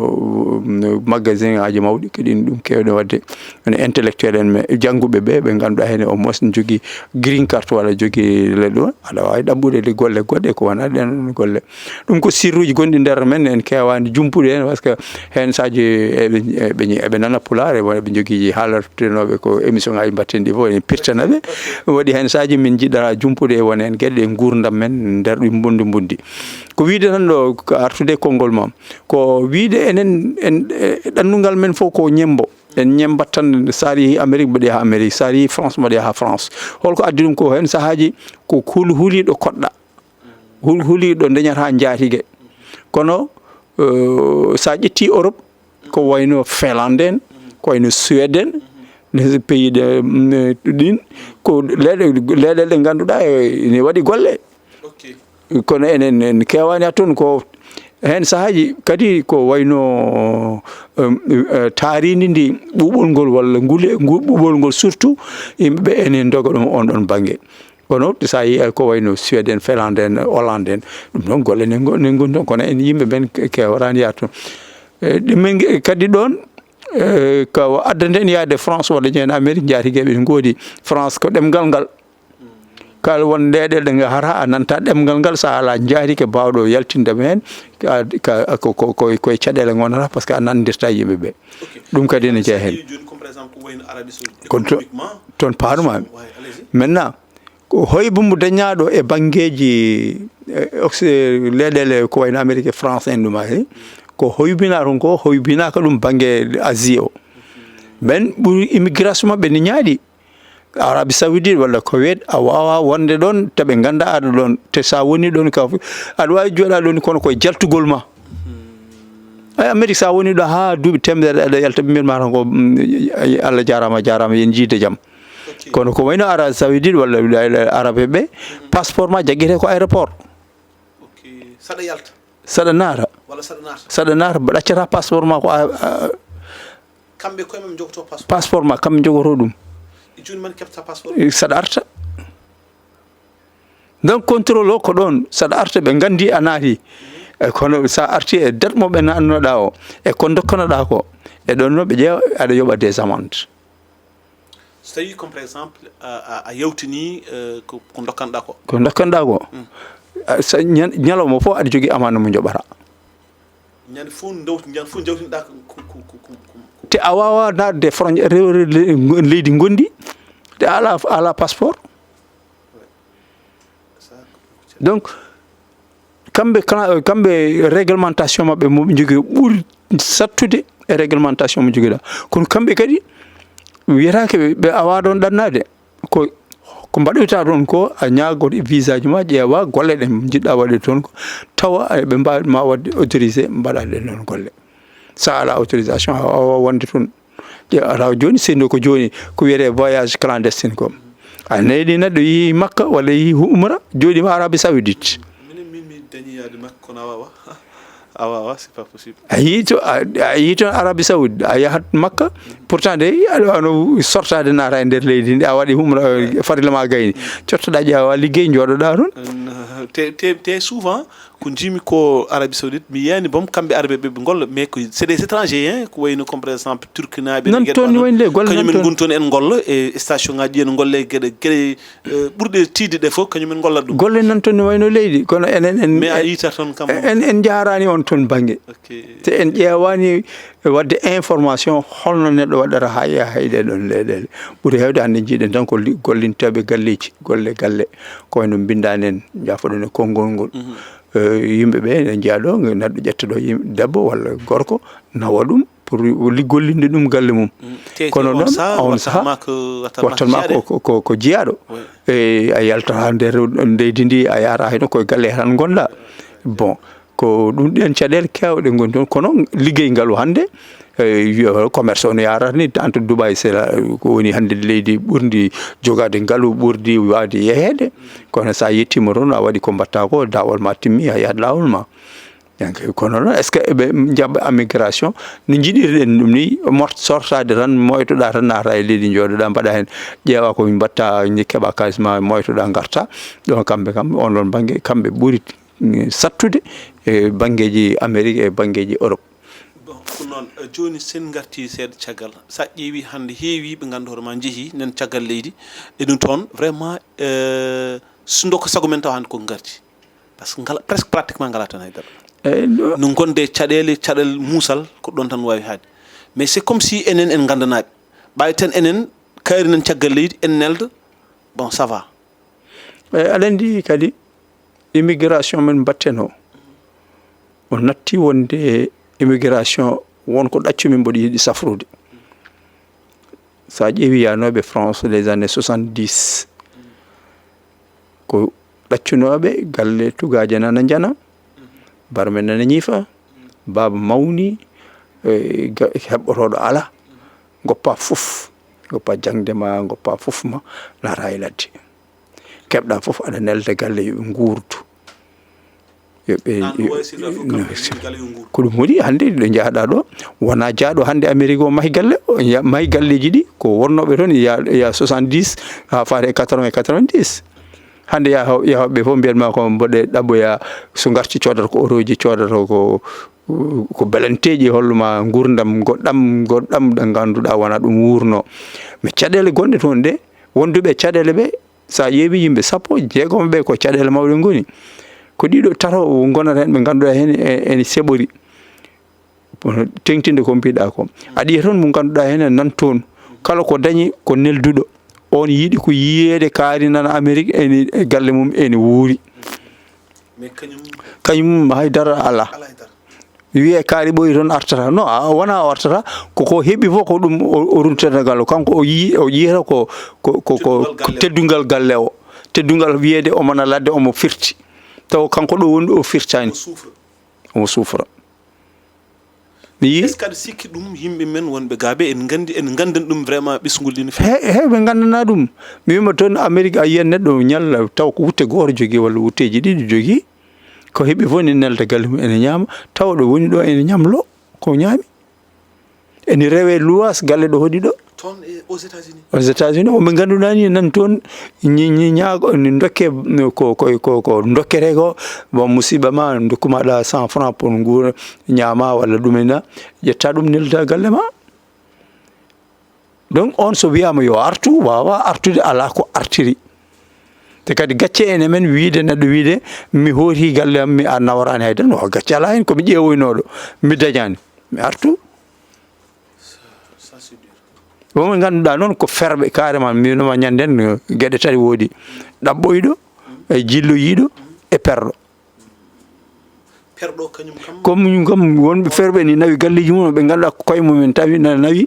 um, magasin aji mawɗi, ko ɗin ɗum keewɗen waɗde. Ene intellectuel en, mais jannguɓe ɓe, ɓe ngannduɗaa heen au moins ne jogii green card walla jogii le ɗo, aɗa waawi ɗaɓɓude le golle goɗɗe ko wonaa ɗen golle. Ɗum ko sirruuji gonɗi nder men, en keewaani jumpude heen, parce que heen saaji eɓe, eɓe, eɓe nana pulaar, eɓe, eɓe njogii haalartenooɓe ko émission ngaji mbaɗten ɗi fof, en pirtana ɓe. Waɗi heen saaji min njiɗɗa jumpude e won heen geɗe ɗe nguurndam men nder ɗi mbundi mbundi. Ko wiide tan ɗo, ko artude e konngol ma, ko wiide enen, en, e ɗannungal men fof ko ñemmbo. En ñemmbat tan, so aɗa yehi Amérique, mbaɗi haa Amérique, so aɗa yehi France, mbaɗi haa France. Holko addi ɗum? Ko heen sahaaji ko hul-, huliiɗo koɗɗa, hul-, huliiɗo ndeñata njaatige. Kono, eh, so a ƴetti Europe, ko wayno Finlande en, ko wayno Suède en, les pays de, mm, ɗin, ko leyɗe, leyɗe ɗe ngannduɗaa e, ne waɗi golle. Ok. Kono enen en keewaani ha toon ko heen sahaaji kadi ko wayno, em, eh, taarindi ndi ɓuuɓol ngol walla ngule, ngu ɓuuɓol ngol surtout, yimɓe ɓe ene ndoga ɗum on ɗon bannge. Kono so a yii ko wayno Suède en, Finlande en, Hollande en, ɗum ɗon golle ne ngo- ne ngoni toon, kono en yimɓe ɓen ke- keewaani yaade toon. E, ɗum en nge- kadi ɗoon, e, ko addanta en yaade France walla ƴeewen Amérique, njaatigeeɓe ene ngoodi. France ko ɗemngal ngal. Kala won leyɗeele ɗe ngahata, a nanta ɗemngal ngal, so a alaa njaatike baawɗo yaltinde ma heen, ka- ka- ko ko- ko- koye caɗeele ngonata, par ce que a nanndirta yimɓe ɓe. Ok. Ɗum kadi ene jeya heen. Jooni, comme par exemple, ko wayno Arabie Saoudite, kono to- économiquement, toon paanuma. Ouais, allez-y. Maintenant, ko hoybu mbo dañaaɗo e banngeeji, e, occ- leyɗeele ko wayno Amérique e France en ɗum ari, ko hoybinaa toon ko, hoybinaaka ɗum bannge Asie o. Ɓen ɓuri immigration maɓɓe ne ñaaɗi. Arabie Saoudite walla Koweït, a waawaa wonde ɗoon, te ɓe nganndaa aɗa ɗoon. Te so a wonii ɗoon ka, aɗa waawi jooɗaade ɗoon kono koye jaltugol ma. Ay, Amérique, so a wonii ɗo haa duuɓi teemedere aɗa yalta, ɓe mbiyat ma tan ko, mm, ay, Allah jaaraama, jaaraama, yen njiide jam. Ok. Kono ko wayno Arabie Saoudite walla Arabe ɓe, passeport ma jaggete ko aéroport. Ok. Saɗa yalta. Saɗa naata. Walla saɗa naata. Saɗa naata, ɗaccata passeport ma ko a, a, kamɓe koye maɓɓe njogotoo passeport. Passeport ma, kamɓe njogotoo ɗum. E jooni man keɓta passeport. E, saɗa arta. Donc, contrôle o ko ɗoon, saɗa arta, ɓe nganndi a naati. E kono sa arti e date mo ɓe nannoɗaa o, e ko dokkanoɗaa ko, e ɗoon noon ɓe ƴeewa, aɗa yoɓa des amendes. So tawii, comme par exemple, a, a, a yawtinii, eh, ko, ko dokkanoɗaa ko. Ko dokkanoɗaa ko. Mm. A, so ñan-, ñalawma fof aɗa jogii amana mo njoɓata. Ñande fof ndawti-, ñande fof njawtinɗaa ko, ko, ko, ko, ko, ko. Te a waawaa naatde frontière, rew-, rew-, le-, leydi ngonndi, te a alaa, a alaa passeport. Donc, kamɓe kala, kamɓe réglementation maɓɓe mo ɓe njogii ɓuri sattude e réglementation mo njogiɗaa. Kono kamɓe kadi, wiyataake ɓe, ɓe awaa ɗoon ɗannaade. Ko, ko mbaɗoyta toon ko, a ñaagoto e visa ji ma, ƴeewa golle ɗe njiɗɗaa waɗde toon ko, tawa ɓe mbaawi ma waɗde autorisé, mbaɗaa ɗe ɗoon golle. So a alaa autorisation, a waawaa wonde toon. Ƴeew, a tawa jooni, sinno ko jooni, ko wiyetee voyage clandestine ko. A neli neɗɗo yehi Makka walla yehi Umra, jooɗiima Arabie Saoudite. Minen, min, mi dañi yaade Makka, kono a waawaa. A waawaa, c'est pas possible. A yii to, a, a yii toon Arabie Saoudite, a yahat Makka, pourtant de, aɗa waawno sortaade naata e nder leydi ndi, a waɗi Umra, eh, farilla ma gayni. Cottoɗaa ƴeewa liggey, njooɗoɗaa toon. Euh, te, te, te souvent, ko njiimi ko Arabie Saoudite, mi yiyaani boom kamɓe Arabe ɓe ɓe ngolla, mais ko c'est des étrangers, hein, ko wayno comme par exemple Turkinaaɓe, nan toon ni wayno nde, golle nan kañumen toon. Ngoni toon en ngolla e station ngaji ɗi en ngolla e geɗe, geɗe, eh, ɓurɗe tiiɗde ɗe fof, kañumen ngollat ɗum. Golle nan toon ni wayno leydi, kono enen en, mais a yiitat toon kam en, en njaaraani on toon bannge. Ok. Te en ƴeewaani waɗde information holno neɗɗo waɗata haa yeeya e ɗee ɗoon leyɗeele. Ɓuri heewde hannde njiiɗen tan ko li-, gollinteeɓe galleeji, golle galle, ko wayno mbinndaan en, njaafoɗon e konngol ngol. Mhm. Eh, yimɓe ɓe ene njiya ɗo, neɗɗo ƴetta ɗo yim-, debbo walla gorko, nawa ɗum pour li-, gollinde ɗum galle mum. Mm. Te, kono te on noon, saha, on wattan saha, ma ko, wattan ma wattan ma ko, ko, ko, ko jiyaaɗo. Oui. E, a yaltata nder leydi ndi, a yaara hayno koye galle tan ngonɗaa. Bon, ko ɗum ɗen caɗeele keewɗe ngoni toon, kono liggey ngalu hannde, eh, yo-, commerce o no yaarata ni, entre Dubaï, c'est là, ko woni hannde leydi ɓurndi jogaade ngalu, ɓurndi waawde yeheede. Kono so a yettiima toon, a waɗi ko mbaɗtaa ko, daawol ma timmi, a yahat laawol ma. Donc, kono noon, est-ce que eɓe njaɓa immigration no njiɗirɗen ɗum ni, mort-, sortaade tan, moytoɗaa tan, naata e leydi, njooɗoɗaa, mbaɗa heen, ƴeewa ko mbaɗta, keɓa kaalis ma, moytoɗaa, ngarta. Ɗon kamɓe kam, on ɗon bannge, kamɓe ɓuri, mm, sattude e banngeeji Amérique e banngeeji Europe. Bon, ko noon, eh, jooni, sen ngarti seeɗa caggal, sa ƴeewi hannde heewi ɓe ngannduɗaa hoore ma njehi nen caggal leydi, e ɗum toon, vraiment, eh, so ndokka sago men taw hannde ko ngarti. Par ce que ngala, presque pratiquement ngala tan haydara. Eyyi, ɗo- No gonde caɗeele, caɗeele muusal, ko ɗon tan waawi haade. Mais c'est comme si enen en nganndanaaɓe. Ɓaawi tan enen kaari nen caggal leydi, en nelda, bon, ça va. Eyyi, aɗa anndi kadi, immigration men mbaɗten o, o natti wonde immigration won ko ɗaccu min mboɗo yiɗi safrude. So a ƴeewi yaanooɓe France les années soixante-dix, ko ɗaccunooɓe galle tugaaje nana njana, barme nana ñiifa, baaba mawni, e, ga-, heɓɓotooɗo alaa, ngoppa fof, ngoppa jaŋde ma, ngoppa fof ma, laata e ladde. Keɓɗa fof aɗa nelda galle yo ɓe nguurdu. Yo ɓe, aan no yo, wayi sirra fof yo, kamɓe no, min galle yo nguur. Ko ɗum woni hannde ɗo njahɗa ɗo, wona jaaɗo hannde Amérique o mahi galle, o ya-, mahi galleeji ɗi, ko wonnooɓe toon, il y a, il y a soixante-dix, haa faade e quatre-vingts, quatre-vingt-dix. Hannde yaho-, yahooɓe fof mbiyat ma ko mboɗe ɗaɓɓoya, so ngarti coodata ko orooji, coodata ko, ko belanteeji, hollo ma nguurndam goɗɗam, goɗɗam ɗo ngannduɗaa wona ɗum wuurno. Mais caɗeele gonɗe toon ɗe, wonduɓe caɗeele ɓe, so a ƴeewi yimɓe sappo jeegom ɓe ko caɗeele mawɗe ngoni. Ko ɗiɗo tato ngonata heen ɓe ngannduɗaa heen e-, ene seɓori. Kono teŋtinde ko mbiɗa ko. Aɗa yiya toon mo ngannduɗaa heen nan toon. Kala ko dañi ko nelduɗo. On yiɗi ko yiyeede kaari nana Amerik ene e galle mum ene wuuri. Mais kañum Kañum hay dara alaa. Alaa e dara. Wiye kaari ɓooyi toon artata. Non, a, wona o artata. Ko ko heɓi fof ko ɗum o, o runtata galle. Kanko o yi-, o yiyata ko, ko, ko, ko, Teddungal ko galle o. Teddungal galle o. Teddungal wiyeede omo na ladde omo firti. Taw kanko ɗo woni o firtaani. Omo souffre. Omo souffre. Mi yii. Est-ce que aɗa sikki ɗum yimɓe men wonɓe gaabe en nganndi, en nganndan ɗum vraiment ɓesngol ndi no feewi? He, he, ɓe nganndana ɗum. Mi wiima toon Amerik a yiyat neɗɗo ñalla taw ko wutte gooto jogii walla wutteeji ɗiɗi jogii. Ko heɓi fof ne nelda galle mum ene ñaama. Taw ɗo woni ɗo ene ñamlo ko ñaami. Ene rewe luwaas galle ɗo hoɗi ɗo. Toon e aux États-Unis. Aux États-Unis, woɓe ngannduɗaa ni nan toon ñi-, ñi-, ñaago, ni dokke, ko, ko, ko, ko dokkete ko, bon, musiba ma, dokkuma ɗa cent francs pour nguura, ñaama walla ɗum ena, ƴetta ɗum nelda galle ma. Donc, on so wiyaama yo artu, waawa artude, alaa ko artiri. Te kadi gacce ene men wiide neɗɗo wiide, mi hooti galle am, mi a naworaani hay dara, no gacce alaa heen, ko mi ƴeewoynooɗo, mi dañaani, mi artu. Ça, c'est dur. Wonɓe ngannduɗaa noon ko ferɓe carrément, mbinoma ñanden, eh, geɗe tati woodi. Ɗaɓɓoyɗo, e jilloyiiɗo, e perɗo. Perɗo kañum kam? Comme ñum kam wonɓe ferɓe ni nawi galleeji mum, ɓe ngannduɗaa ko koye mumen tawi na nawi,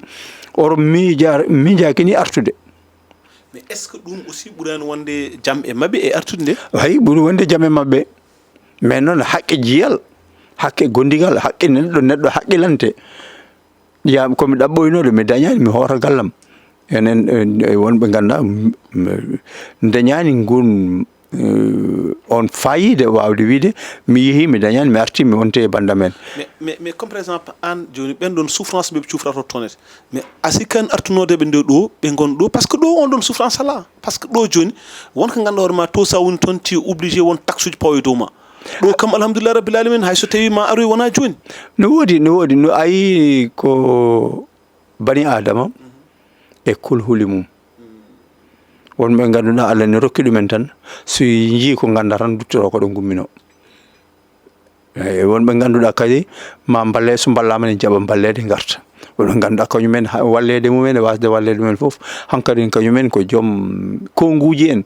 oro miija-, miijaaki ni artude. Mais est-ce que ɗum aussi ɓuraani wonde jam e maɓɓe e artude nde? Hay, ɓuri wonde jam e maɓɓe. Mais noon haqqe jiyal, haqqe gondigal, haqqe neɗɗo, neɗɗo haqqilante. Ya, ko mi ɗaɓɓoynooɗo, mi dañaani, mi hoota gallam. Enen, en, e wonɓe ngannduɗaa, m-, m-, dañaani ngun, eh, on faayiida waawde wiide, mi yehii, mi dañaani, mi artii, mi wonti e bannda men. Mais, mais, mais comme par exemple, aan jooni, ɓen ɗon souffrance ɓe cufrata toon, mais a sikkan artunoodeɓe nde ɗo, ɓe ngon ɗo, parce que ɗo on ɗon souffrance alaa. Parce que ɗo jooni, won ko ngannduɗaa hoore ma, to sa woni toon, tu es obligé won taxe uji pawa e dow ma. Ɗo kam, alhamdulillah rabbil alamin, hay so tawi ma aroy wona jooni. No woodi, no woodi, no ayi ko bani Adama e kulhuli mum. Wonɓe ngannduɗaa Allah ne rokki ɗumen tan, so njii ko ngannda tan, duttoro ko ɗo ngummino. Eey, wonɓe ngannduɗaa kadi ma mballe, so mballaama ne jaɓa mballeede ngarta. Wonɓe ngannduɗaa kañumen ha-, walleede mumen e waasde walleede mumen fof, hankadi kañumen ko joom koonguuji en.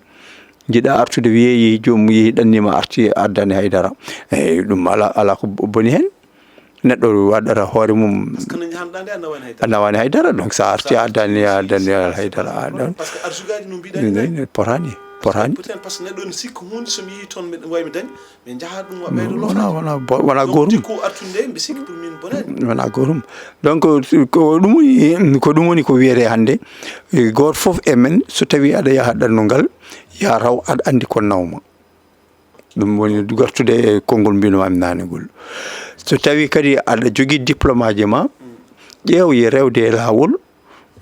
Njiɗa artude wiyee yehi joom mum yehi ɗanniima arti addani hay dara. Eey, ɗum alaa, alaa ko bo-, boni heen. Neɗɗo waɗata hoore mum. Parce que no njahanɗaa nde a nawaani hay dara. A nawaani hay dara, donc sa arti a addani, a addani hay dara, a addani. Parce que arjugaaji no mbiɗaa ni. Potaani, potaani. Peut-être parce que neɗɗo ne sikka huunde so mi yehi toon mbeɗa waawi mi dañ. Ɓe njaha ɗum wa-, ɓeydo loftaade. Wona, wona, bo-, wona Donc, goorum. Jikku artude nde, mbi sikki pour min bonaani. Wona goorum. Donc, ko ɗum woni, ko ɗum woni ko wiyetee hannde, e, gooto fof e men, so tawii aɗa yaha ɗannungal, ya raw aɗa anndi ko nawma. Ɗum woni gartude e konngol mbinoomi naane ngol. So tawii kadi aɗa jogii diplôme aji ma, ƴeew ye rewde e laawol,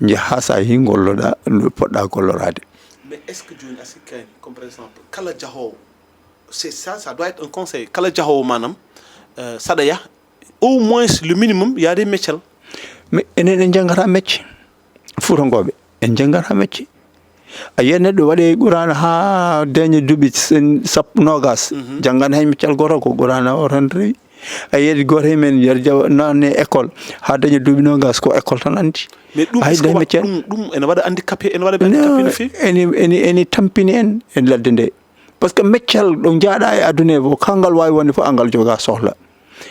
njaha so a yehii ngolloɗaa, no poɗɗaa golloraade. Mais est-ce que jooni a sikkaani, comme par exemple, kala jahoowo, c'est ça, ça doit être un conseil. Kala jahoowo maanaam, euh, saɗa yah, au moins le minimum, yaade meccal. Mais enen en njanngata mecce. Fuutankooɓe, en njanngata mecce. A yiyat neɗɗo waɗe Qur'aana haa daña duuɓi sen-, sappo, noogas. Mhm. Janngan hay meccal gooto ko Qur'aana o tan rewi. A yiyat gooto e men yer jawa naanne école haa daña duuɓi noogas ko école tan anndi. Mais ɗum, Hay est-ce que daña wa-, meccal. ɗum, ɗum ene waɗa handicapé, ene waɗa ɓe handicapé no feewi? Ene, ene, ene tampini en, en ladde nde. Parce que meccal ɗo njaaɗa e aduna e fof, kala ngal waawi wonde fof, angal joga sohla.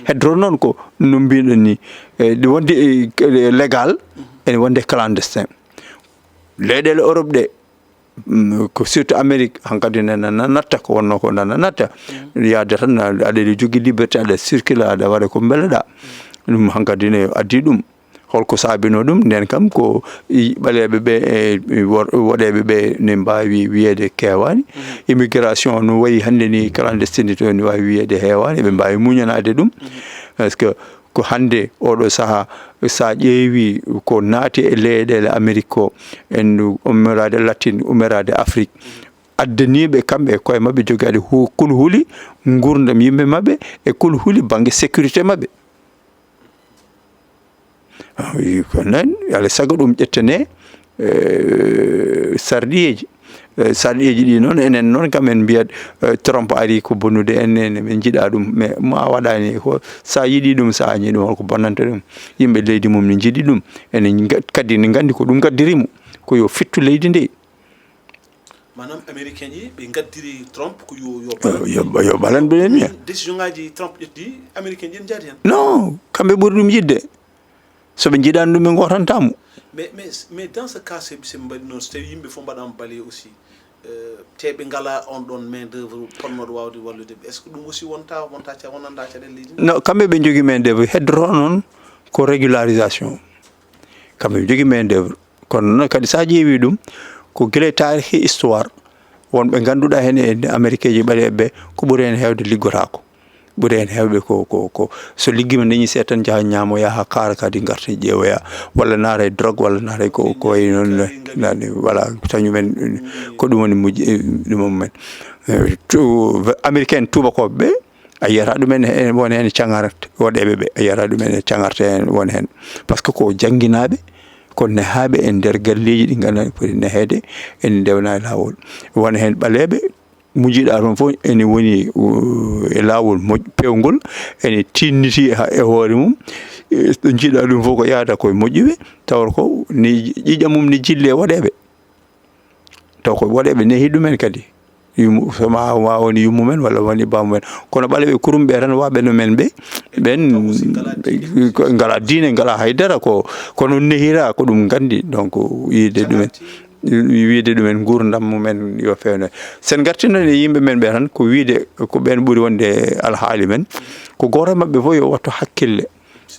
Heddoro noon ko no mbiɗen ni, e, ɗi wonde, e, e, légal, ene wonde clandestin. Leyɗeele Europe ɗe, mm, ko surtout Amérique, hankadi nana natta ko wonno ko nana natta. Yaade tan, aɗa jogii liberté, aɗa circule, aɗa waɗa ko mbeleɗaa. Ɗum hankadi ne addi ɗum. Holko saabinoo ɗum? Nden kam ko i-, ɓaleeɓe ɓe, e, e wor-, woɗeeɓe ɓe ne mbaawi wiyeede keewaani. Mhm. Immigration no wayi hannde ni, clandestinité no waawi wiyeede heewaani, ɓe mbaawi muñanaade ɗum. Mhm. Parce que ko hannde oɗo sahaa, so a ƴeewi ko naati e leyɗeele Amérique ko, en ummoraade Latin, ummoraade Afrique, addaniiɓe kamɓe e koye maɓɓe jogaade hu-, kulhuli nguurndam yimɓe maɓɓe e kulhuli bannge sécurité maɓɓe. Ah, wi ko noon, alaa e sago ɗum ƴettane, eh, sarɗiyeeji. Eh, sarɗiyeeji ɗi noon, enen noon kam en mbiyat, eh, Trump ari ko bonnude en, en, en njiɗaa ɗum, mais mo a waɗaani ko, so a yiɗii ɗum, so a añii ɗum, holko bonnanta ɗum? Yimɓe leydi mum ne njiɗi ɗum, ene nga-, kadi ne nganndi ko ɗum ngaddiri mo, ko yo fittu leydi ndi. Maanaam, Américain ji ɓe ngaddiri Trump ko yo, yo ɓalan. Yo, yo, yo ɓalan ɓe ni. Décision ngaji Trump ƴetti, Américain ji en njaadi hen. Non, kamɓe ɓuri ɗum yiɗde. So ɓe njiɗaani ɗum, ɓe ngootantaa mo. Mais, mais, mais dans ce cas, se, se mbaɗi noon, so tawi yimɓe fof mbaɗaama balayer aussi, euh, te ɓe ngalaa on ɗon main d'œuvre potnooɗo waawde wallude ɓe, est-ce que ɗum aussi wonta, wonta ca-, wonanda caɗeele leydi ndi? Non, kamɓe ɓe njogii main d'œuvre, heddoto noon ko régularisation. Kamɓe ɓe njogii main d'œuvre. Kono noon kadi, so a ƴeewii ɗum, ko gila e taarihi, histoire, wonɓe ngannduɗaa heen e Amerikeeji ɓaleeɓe ɓe, ko ɓuri heen heewde liggotaako. Ɓuri heen heewɓe ko, ko, ko so liggiima, ndeñi seeɗa tan, njaha ñaamo, yaha kaara kadi, ngarta ƴeewoya, walla naara e drogue, walla naara e ko, ko wayi noon, nani, voilà, kañumen, ko ɗum woni mujj-, ɗum mumen. Eh, tu-, Américain tuubakooɓe ɓe, a yiyata ɗumen he-, won heen caŋarte woɗeeɓe ɓe, a yiyata ɗumen e caŋarte heen won heen. Par ce que ko jannginaaɓe, ko nehaaɓe e nder galleeji ɗi ngannduɗaa poti neheede, ene ndewnaa e laawol. Won heen ɓaleeɓe, mo njiɗaa toon fof ene woni, uh, e laawol moƴ-, peewngol, ene tiinniti ha-, e hoore mum. E, ɗo njiɗaa ɗum fof ko yahata koye moƴƴuɓe, tawata ko ni ƴiiƴam mum ne jilli e woɗeeɓe. Taw ko woɗeeɓe nehi ɗumen kadi. Yummu-, so ma, ma woni yummumen walla woni baamumen. Kono ɓaleeɓe kurum ɓe tan waɓe no men ɓe, ɓen, taw aussi ngalaa diine. Ko ngalaa diine, ngalaa haydara, ko, kono nehira ko ɗum nganndi. Donc, yiide ɗumen, wiide ɗumen nguurndam mumen yo feewne. Sen ngartino e yimɓe men ɓe tan, ko wiide ko ɓen ɓuri wonde alhaali men. Ko gooto e maɓɓe fof yo wattu hakkille.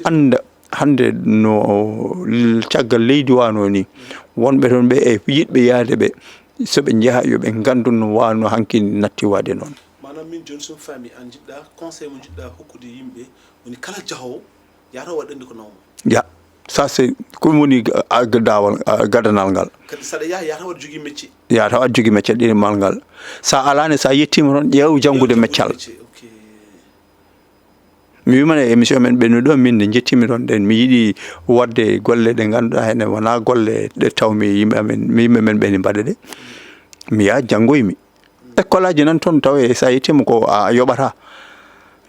Annda hannde no l-, caggal leydi waano ni, wonɓe toon ɓe e yiɗɓe yahde ɓe, so ɓe njaha, yo ɓe nganndu no waano hanki natti waɗde noon. Maanaam, min jooni, so mi faami, an njiɗɗa, conseil mo njiɗɗa hokkude yimɓe, woni kala jahoowo, yahata waɗa anndi ko nawma. Ya, ça c'est, ko ɗum woni ga-, a-, ga-, daawal, a, gadanal ngal. Kadi saɗa yaha, yahata waɗa jogii mecce. Yahata waɗa jogii mecce ɗiɗi mal ngal. Sa alaani, sa yettiima toon, ƴeew janngude meccal. Mecce, ok. Mi wiima e émission men ɓennuɗo, min nde njettiimi toon ɗen, mi yiɗi waɗde golle ɗe ngannduɗaa heen wonaa golle ɗe tawmi yimɓe amen, yimɓe men ɓe ne mbaɗa ɗe. Mi yaha janngoymi. École aji nan toon tawa e sa yettiima ko a yoɓata.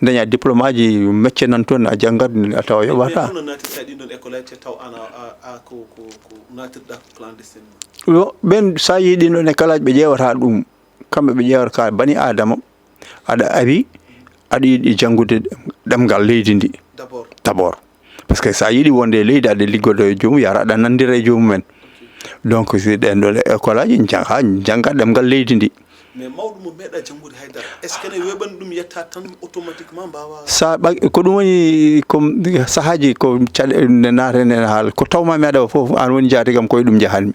Daña diplôme aji mecce nan toon a janngat a tawa yoɓata. Mais, mais hono naatirta ɗin ɗon école aji taw an a, a, a ko, ko, ko naatirɗa ko clandestinement? Yo, ɓen sa yii ɗin ɗon école aji ɓe ƴeewata ɗum. Kamɓe ɓe ƴeewata ka bani Aadama. Aɗa ari, aɗa yiɗi janngude ɗemngal leydi ndi. D'abord. D'abord. Par ce que so a yiɗi wonde e leydi, aɗa liggodo e joomum, yara aɗa nanndira e joomum en. Ok. Donc, si ɗen ɗon école aji, njaha, njannga ɗemngal leydi ndi. Mais mawɗo mo meeɗa janngude haydara, est-ce que ne weeɓani ɗum yetta tan automatiquement mbawa? Sa ɓa-, ko ɗum woni, ko sahaaji, ko caɗe-, ne naata heen e haala. Ko tawma mi aɗa fof, an woni jaati kam, ko e ɗum njahanmi.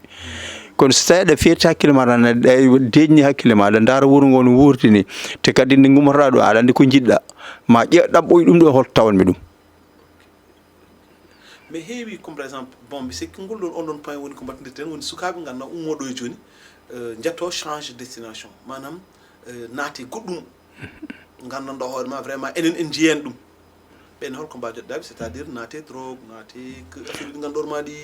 Kono so tawii aɗa feerti hakkille ma tan, aɗa deeƴni hakkille ma, aɗa ndaara wuro ngo no wuurdi ni, te kadi nde ngummotoɗaa ɗo, aɗa anndi ko njiɗɗaa. Ma ƴe-, ɗaɓɓoy ɗum ɗo, holto tawanmi ɗum? Mais heewi, comme par exemple, bon, mi sikki ngol ɗon, on ɗon point woni ko mbattindirten, woni sukaaɓe ngannduɗaa ummooɗo e jooni, eh, njetto change destination, maanaam, eh, naati goɗɗum, nganndanɗaa hoore ma vraiment enen en njiyen ɗum. Ɓen holko mbaawɗaa jooɗaade, c'est-à-dire naate drogue, naate ko affaire ɗi ngannduɗaa ma ɗi,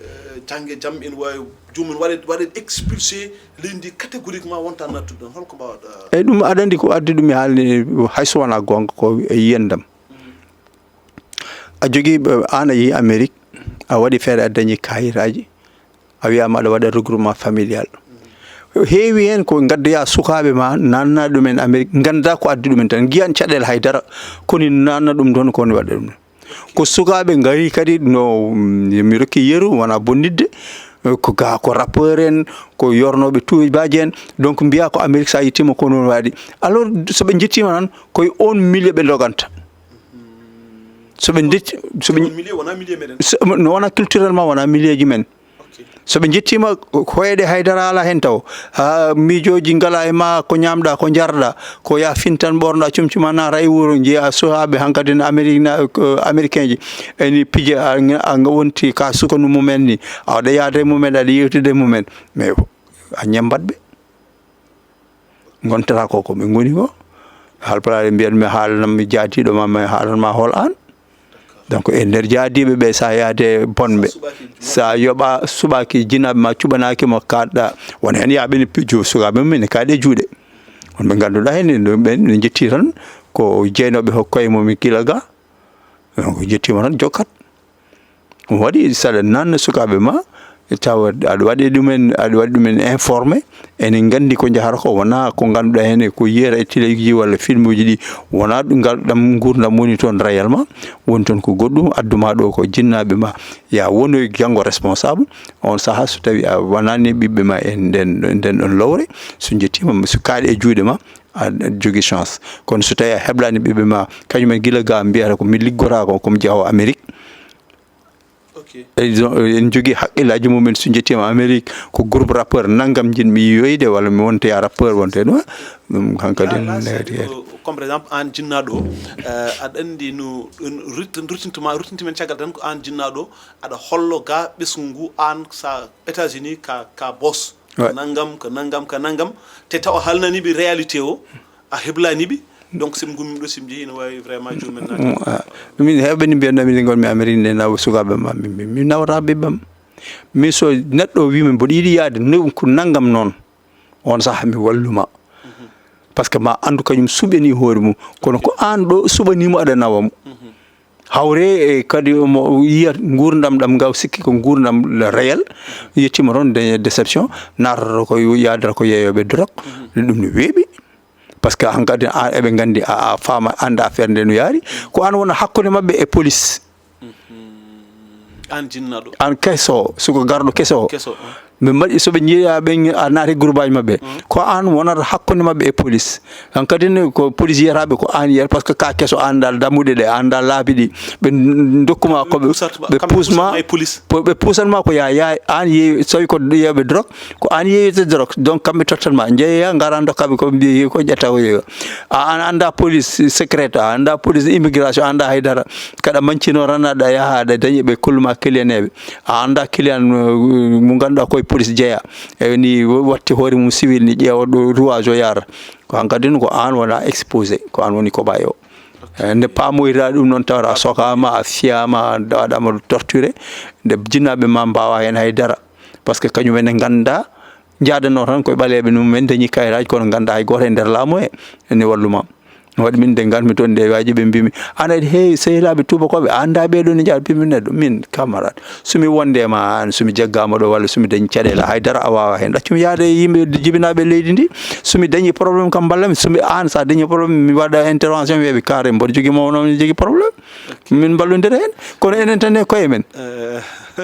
eh, jannge jam en waawi, joomum waɗe, waɗe expulsé leydi ndi catégoriquement, wonta nattude ɗon. Holko mbaawɗaa? Eyyi, ɗum aɗa anndi ko addi ɗum mi haalni, hay so wonaa goonga, ko e yiyannde am. Mm. A jogii, eh, aan a yehi Amérique, a waɗi feere a dañi kayitaaji, a wiyaama aɗa waɗa regroupement familial. Heewi heen ko ngaddoyaa sukaaɓe ma, naatna ɗumen Amérique, nganndaa ko addi ɗumen tan. Njiyan caɗeele haydara, kono naatna ɗum toon, kono waɗa ɗum. Ko sukaaɓe ngari kadi, no, mm, mi rokki yeru, wonaa bonnitde, ko ga, ko rappeur en, ko yornooɓe tuubaaji en, donc mbiyaa ko Amérique, so a yettiima ko noon waɗi. Alors, so ɓe njettiima tan, ko e oon milieu ɓe ndoganta. So ɓe ndecci, so ɓe, oon milieu wonaa milieu meɗen. So, no wonaa culturellement, wonaa milieu ji men. Ok. So ɓe njettiima, hoyde haydara alaa heen taw. Haa miijooji ngalaa e ma, ko ñaamɗaa, ko njarɗaa, ko yaa fin tan ɓoornoɗaa comci ma, naata e wuro, njiyaa sukaaɓe hankadi no Amérique na, ko Américain ji, ene pija, a, a wonti ka sukanu mumen ni, aɗa yaada e mumen, aɗa yewtida e mumen. Mais a ñambat ɓe. Ngontata ko ko ɓe ngoni ko. Halpulaar en mbiyat mi haalanam mi jaatiiɗo ma, mi haalan ma hol aan. Donc e nder jaadiiɓe ɓe, sa yaade bonɓe, sa yoɓa suɓaaki jinaaɓe ma, cuɓanaaki mo, kaɗɗa. Won heen yaaɓe ne pijo sukaaɓe mum ene kaaɗi e juuɗe. Won ɓe ngannduɗaa heen, ɗum ɓen ne njetti tan ko jeynooɓe hokkoye mum e gila ga. Donc, jettiima tan jokkat. Ɗum waɗi, saɗa nanna sukaaɓe ma, tawa aɗa waɗi ɗumen, aɗa waɗi ɗumen informé, ene nganndi ko njahata ko, wonaa ko ngannduɗaa heen ko yiyata e téléji walla filmuji ɗi, wonaa ɗum ngal ɗam nguurndam woni toon réellement, woni toon ko goɗɗum, adduma ɗo ko jinnaaɓe ma, ya wonoy janngo responsable, on sahaa so tawi a wonani ɓiɓɓe ma e nden, nden ɗon lowre, so jettiima, so kaaɗi e juuɗe ma, a jogii chance. Kono so tawi a heblaani ɓiɓɓe ma, kañum en gila ga mbiyata ko mi liggotaako, ko mi jaawo Amérique. Ok. En jogii haqqillaaji mumen, so jettiima Amérique, ko groupe rappeur nanngam njiɗmi yiyoyde, walla mi wontoya rappeur, wontoya ɗum. Ɗum hankadi. Là, là, c'est-à-dire que, comme par exemple, aan jinnaaɗo, euh, aɗa anndi no ɗum ruttintuma, ruttintimen caggal tan ko aan jinnaaɗo, aɗa hollo ga ɓesngu ngu aan sa États-Unis ka, ka boss. Ouais. Nanngam, ko nanngam, ko nanngam. Te tawa haalnani ɓe réalité o, a heblani ɓe. Donc, si ɓe ngummi ɗo, si ɓe njehi, ene waawi vraiment jomumen naatde. Mm, ah. Min heewɓe ne mbiyatnoo, min ngonmi Amérique nde, nawa sukaaɓe ma, min, min, min nawata ɓiɓɓam. Min so neɗɗo o wii min mboɗo yiɗi yaade, ne ko nanngam noon, on sahaa mi walluma. Mhm. Parce que ma anndu kañum suɓanii hoore mum. Kono ko aan ɗo suɓanii mo aɗa nawa mo. Mhm. Hawre e kadi omo yiya nguurndam ɗam ngaw sikki ko nguurndam réel, yettima toon de déception, naatata ko yaadata ko yeeyooɓe drogue. Mhm. Ɗum no weeɓi. Parce que hankadi an eɓe nganndi a, a faama, annda affaire nde no yaari. Ko an wona hakkunde maɓɓe e police. Mhm. An jinnaɗo. An keso, suko garɗo keso. Keso, ah. Ɓe mbaɗi, so ɓe njeeya ɓe a naati groupe aji maɓɓe. Mm. Ko an wonata hakkunde maɓɓe e police. An kadi ne ko police yiyataɓe ko an yiyata, parce que ka keso, an dal dammuɗe ɗe, an dal laabi ɗi. Ɓe dokkuma ko ɓe, ɓe pusma, ɓe pusat ma ko ya, ya, an yeewi, so tawi ko yeewɓe drogue, ko an yeewete drogue. Donc kamɓe tottat ma, jeeya, ngara dokkaɓe ko mbiye ko ƴetta ko yeewa. A an anda police secrète, a anda police immigration, anda haydara. Kaɗa mancino tan aɗa yaha aɗa dañi ɓe kolluma client eɓe. A anda client, uh, mo ganduɗa koye police jeeya. E ni watti hoore mum civil ni ƴeewa ɗo rouage o yaara. Ko hankadi ko an wona exposé, ko an woni cobaye o. Ok. Eh, nde pamoyra ɗum noon tawata a sokama, a fiyama, a waɗama torturé. Nde jinnaɓe ma mbawa hen haydara. Parce que kañum en ganda, jaadano tan koye ɓaleɓe mum en dañi kayitaji kono ganda hay goto e nder laamu he ene walluma. Waɗi min nde ngarmi toon nde waaji ɓe mbimi, "An aɗa heewi sehilaaɓe tuubakooɓe, a anndaa ɓee ɗoo ne njaha?" Mbimi neɗɗo, min camarade, so mi wonde ma an, so mi jaggama ɗo walla so mi dañi caɗeele, haydara a waawa heen. Ɗaccumi yahde e yimɓe jibinaaɓe leydi ndi, so mi dañi problème kam mballami, so mi an sa dañi problème mi waɗa intervention mi wiyaɓe carré mboɗo jogii mawno mi jogii problème. Ok. Min mballondira heen, kono enen tan e koye men. Eh.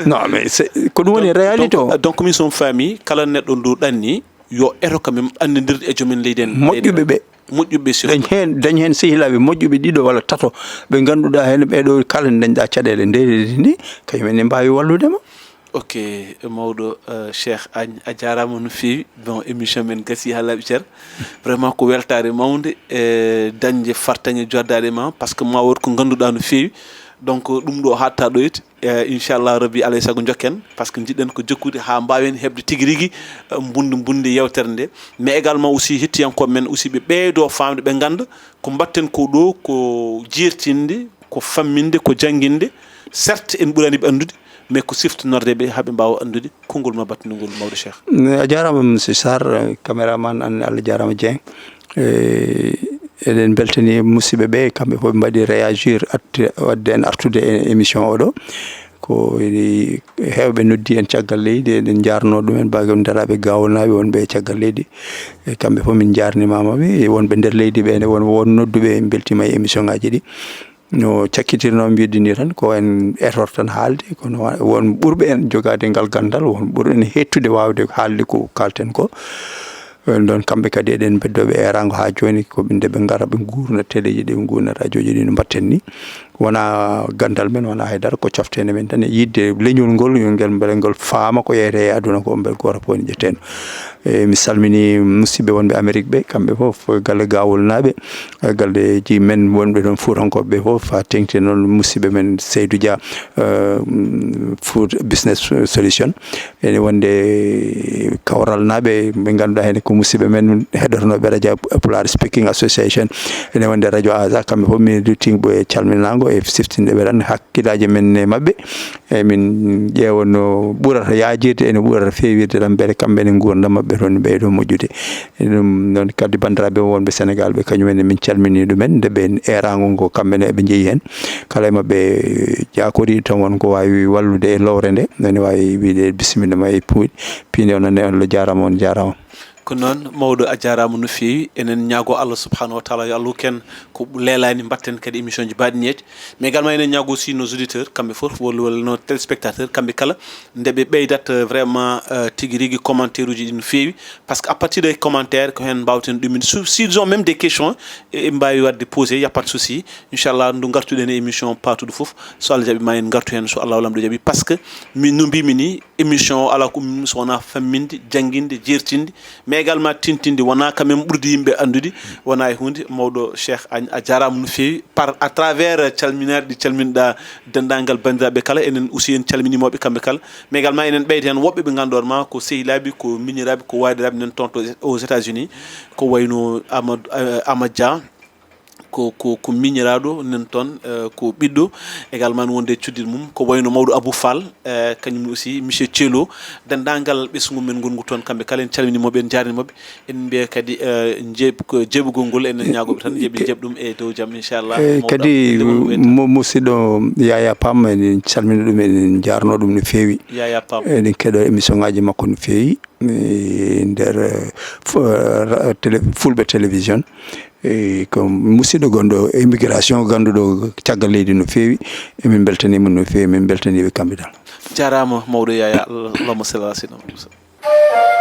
Non, mais c'est, ko ɗum woni réalité o. Donc, donc, min so mi faami, kala neɗɗo ndu ɗanni, yo eto kam min anndindirde e joom en leydi en. Moƴƴuɓe ɓe. Moƴƴuɓe surtout. Dañ heen, dañ heen sehilaaɓe moƴƴuɓe ɗiɗo walla tato ɓe ngannduɗaa heen ɓee ɗoo kala nde dañɗaa caɗeele nde leydi ndi, kañum en ne mbaawi wallude ma. Ok, mawɗo, euh, Cheikh Agne, a jaaraama no feewi. Bon, émission men gasii haa laaɓi cer. Vraiment ko weltaare mawnde, e dañde fartaŋŋe joddaaɗe ma, parce que ma wood ko ngannduɗaa no feewi. Donc, ɗum ɗo haaɗta ɗo it, Eh, inchallah rabbi, alay sago jokken, parce que jiɗɗen ko jokkude haa mbaawen heɓde tigi rigi, eh, mbundi, mbundi yewtere nde. Mais également aussi hettiyankooɓe men aussi ɓe ɓeydo faamde, ɓe ngannda ko mbaɗten ko ɗo ko jeertinde, ko famminde, ko jannginde. Certes, en ɓurani ɓe anndude, mais ko siftonorde ɓe haa ɓe mbaawa anndude konngol ma battinol ngol, mawɗo Cheikh. A jaaraama, monsieur Sarr, caméraman an, Allah jaaraama Dieng. Eh, eɗen mbeltani musidɓe ɓe, kamɓe fof ɓe mbaɗi réagir, art-, wadde en artude e émission oɗo. Ko ene heewɓe noddi en caggal leydi, eɗen njaarnoo ɗumen, Baagol Daraaɓe Gawolnaaɓe wonɓe e caggal leydi. E kamɓe fof min njaarnimaama ɓe, e wonɓe nder leydi ɓe ne, won, won nodduɓe, en mbeltiima e émission ngaji ɗi. No cakkitirnoo mbiɗde ni tan, ko en etor tan haalde, kono wa-, won ɓurɓe en jogaade ngal ganndal, won ɓurɓe en hettude waawde haalde ko kaalten ko. Ɗon kamɓe kadi eɗen mbeddoo ɓe eeraango haa jooni, ko ɓe nde ɓe ngara ɓe nguurna teleeji ɗi, ɓe nguurna rajooji ɗi no mbaɗten ni. Wonaa ganndal men, wonaa hay dara, ko cofteende men tan e yiɗde leñol ngol, yo ngel mbele ngol faama ko yeyete e aduna ko, mbele gooto fof ene ƴetteeno. E mi salmini musidɓe wonɓe Amérique ɓe, kamɓe fof, galle Gawolnaaɓe, e galleeji men wonɓe ɗon Fuutankooɓe ɓe fof, haa teŋti noon musidɓe men Seydou Dia, eh, Food Business Solution. Ene wonde kawral naaɓe ɓe ngannduɗaa heen ko musidɓe men heɗotonooɓe Radio Pulaar Speaking Association, ene wonde Radio Aza, kamɓe fof min nduttimo e calminaango e siftinde ɓe tan hakkillaaji men e maɓɓe. Emin ƴeewa no ɓurata yaajirde e no ɓurata feewirde tan, mbele kamɓe ne nguurndam maɓɓe toon ɓeydo moƴƴude. E ɗum noon kadi banndiraaɓe wonɓe Senegaal ɓe, kañum en min calminii ɗumen nde ɓe eeraango ngo kamɓe ne eɓe njeyi heen. Kala e maɓɓe jaakoriiɗo tan won ko waawi wallude e lowre nde, ene waawi wiyde bisimilla ma e puuɗi piindi on ne, on lo jaaraama, on jaaraama. Ko noon, mawɗo, a jaaraama no feewi. Enen ñaago Allah subhanahu wa taala yo Allah hokku en ko leelaani, mbatten kadi émission ji baaɗi ñeeƴ. Mais également enen ñaago aussi nos auditeurs kamɓe fof walla walla nos téléspectateurs kamɓe kala nde ɓe ɓeydat, euh, vraiment, euh, tigi rigi commentaire uji ɗi no feewi, parce que à partir des commentaires ko heen mbawten ɗumin. Su- s'ils ont même des questions, e ɓe mbaawi waɗde posé, y a pas de souci. Inchallah ndu ngartuɗen e émission paatuɗo fof, so Allah jaɓi ma en ngartu heen so Allah lamɗo jaɓi, parce que mi no mbimi ni, émission o alaa ko ummi so wonaa famminde, jannginde, jeertinde, mais également tintinde, wonaa quand même ɓurde yimɓe anndude, wonaa e huunde. Mawɗo Cheikh Agne, a jaaraama no feewi par à travers calminaade ɗi calminɗa denndaangal banndiraaɓe kala, enen aussi en calminii mawɓe kamɓe kala, mais également enen ɓeyda heen woɓɓe ɓe ngannduɗaa ma ko sehilaaɓe, ko miñiraaɓe, ko waadiraaɓe nan toon to aux États-Unis, ko wayno Amadou, euh, Amadou Dia, ko ko ko miñiraaɗo nan toon, euh, ko ɓiɗɗo également wonde e cuddit mum, ko wayno mawɗo Abou Fall, euh, kañum aussi monsieur Thiello, denndaangal ɓesngu men ngol ngu toon kamɓe kala en calminii maɓɓe, en njaarnii maɓɓe, en mbiya kadi, euh, jeeb- ko jeeɓugol ngol enen ñaagoɓe tan yeɓe jeeɓ ɗum e dow jam inchallah. Eyi, mawɗo kadi Abou, nde wonno wayno. Mu- musidɗo Yaya Pam, eɗen calmina ɗum, eɗen njaarno ɗum no feewi. Yaya Pam. Eɗen keɗo émission ngaji makko no feewi. E nder, eh, fu- eh, ra- télé- Fulɓe Télévision. E ko musidɗo gonɗo immigration, ganduɗo caggal leydi no feewi. Emin beltanima no feewi, min beltaniɓe kamɓe tan. Jarama mawɗo Yaya, Allah- Allahumma salli ala sayyidina Muhammad.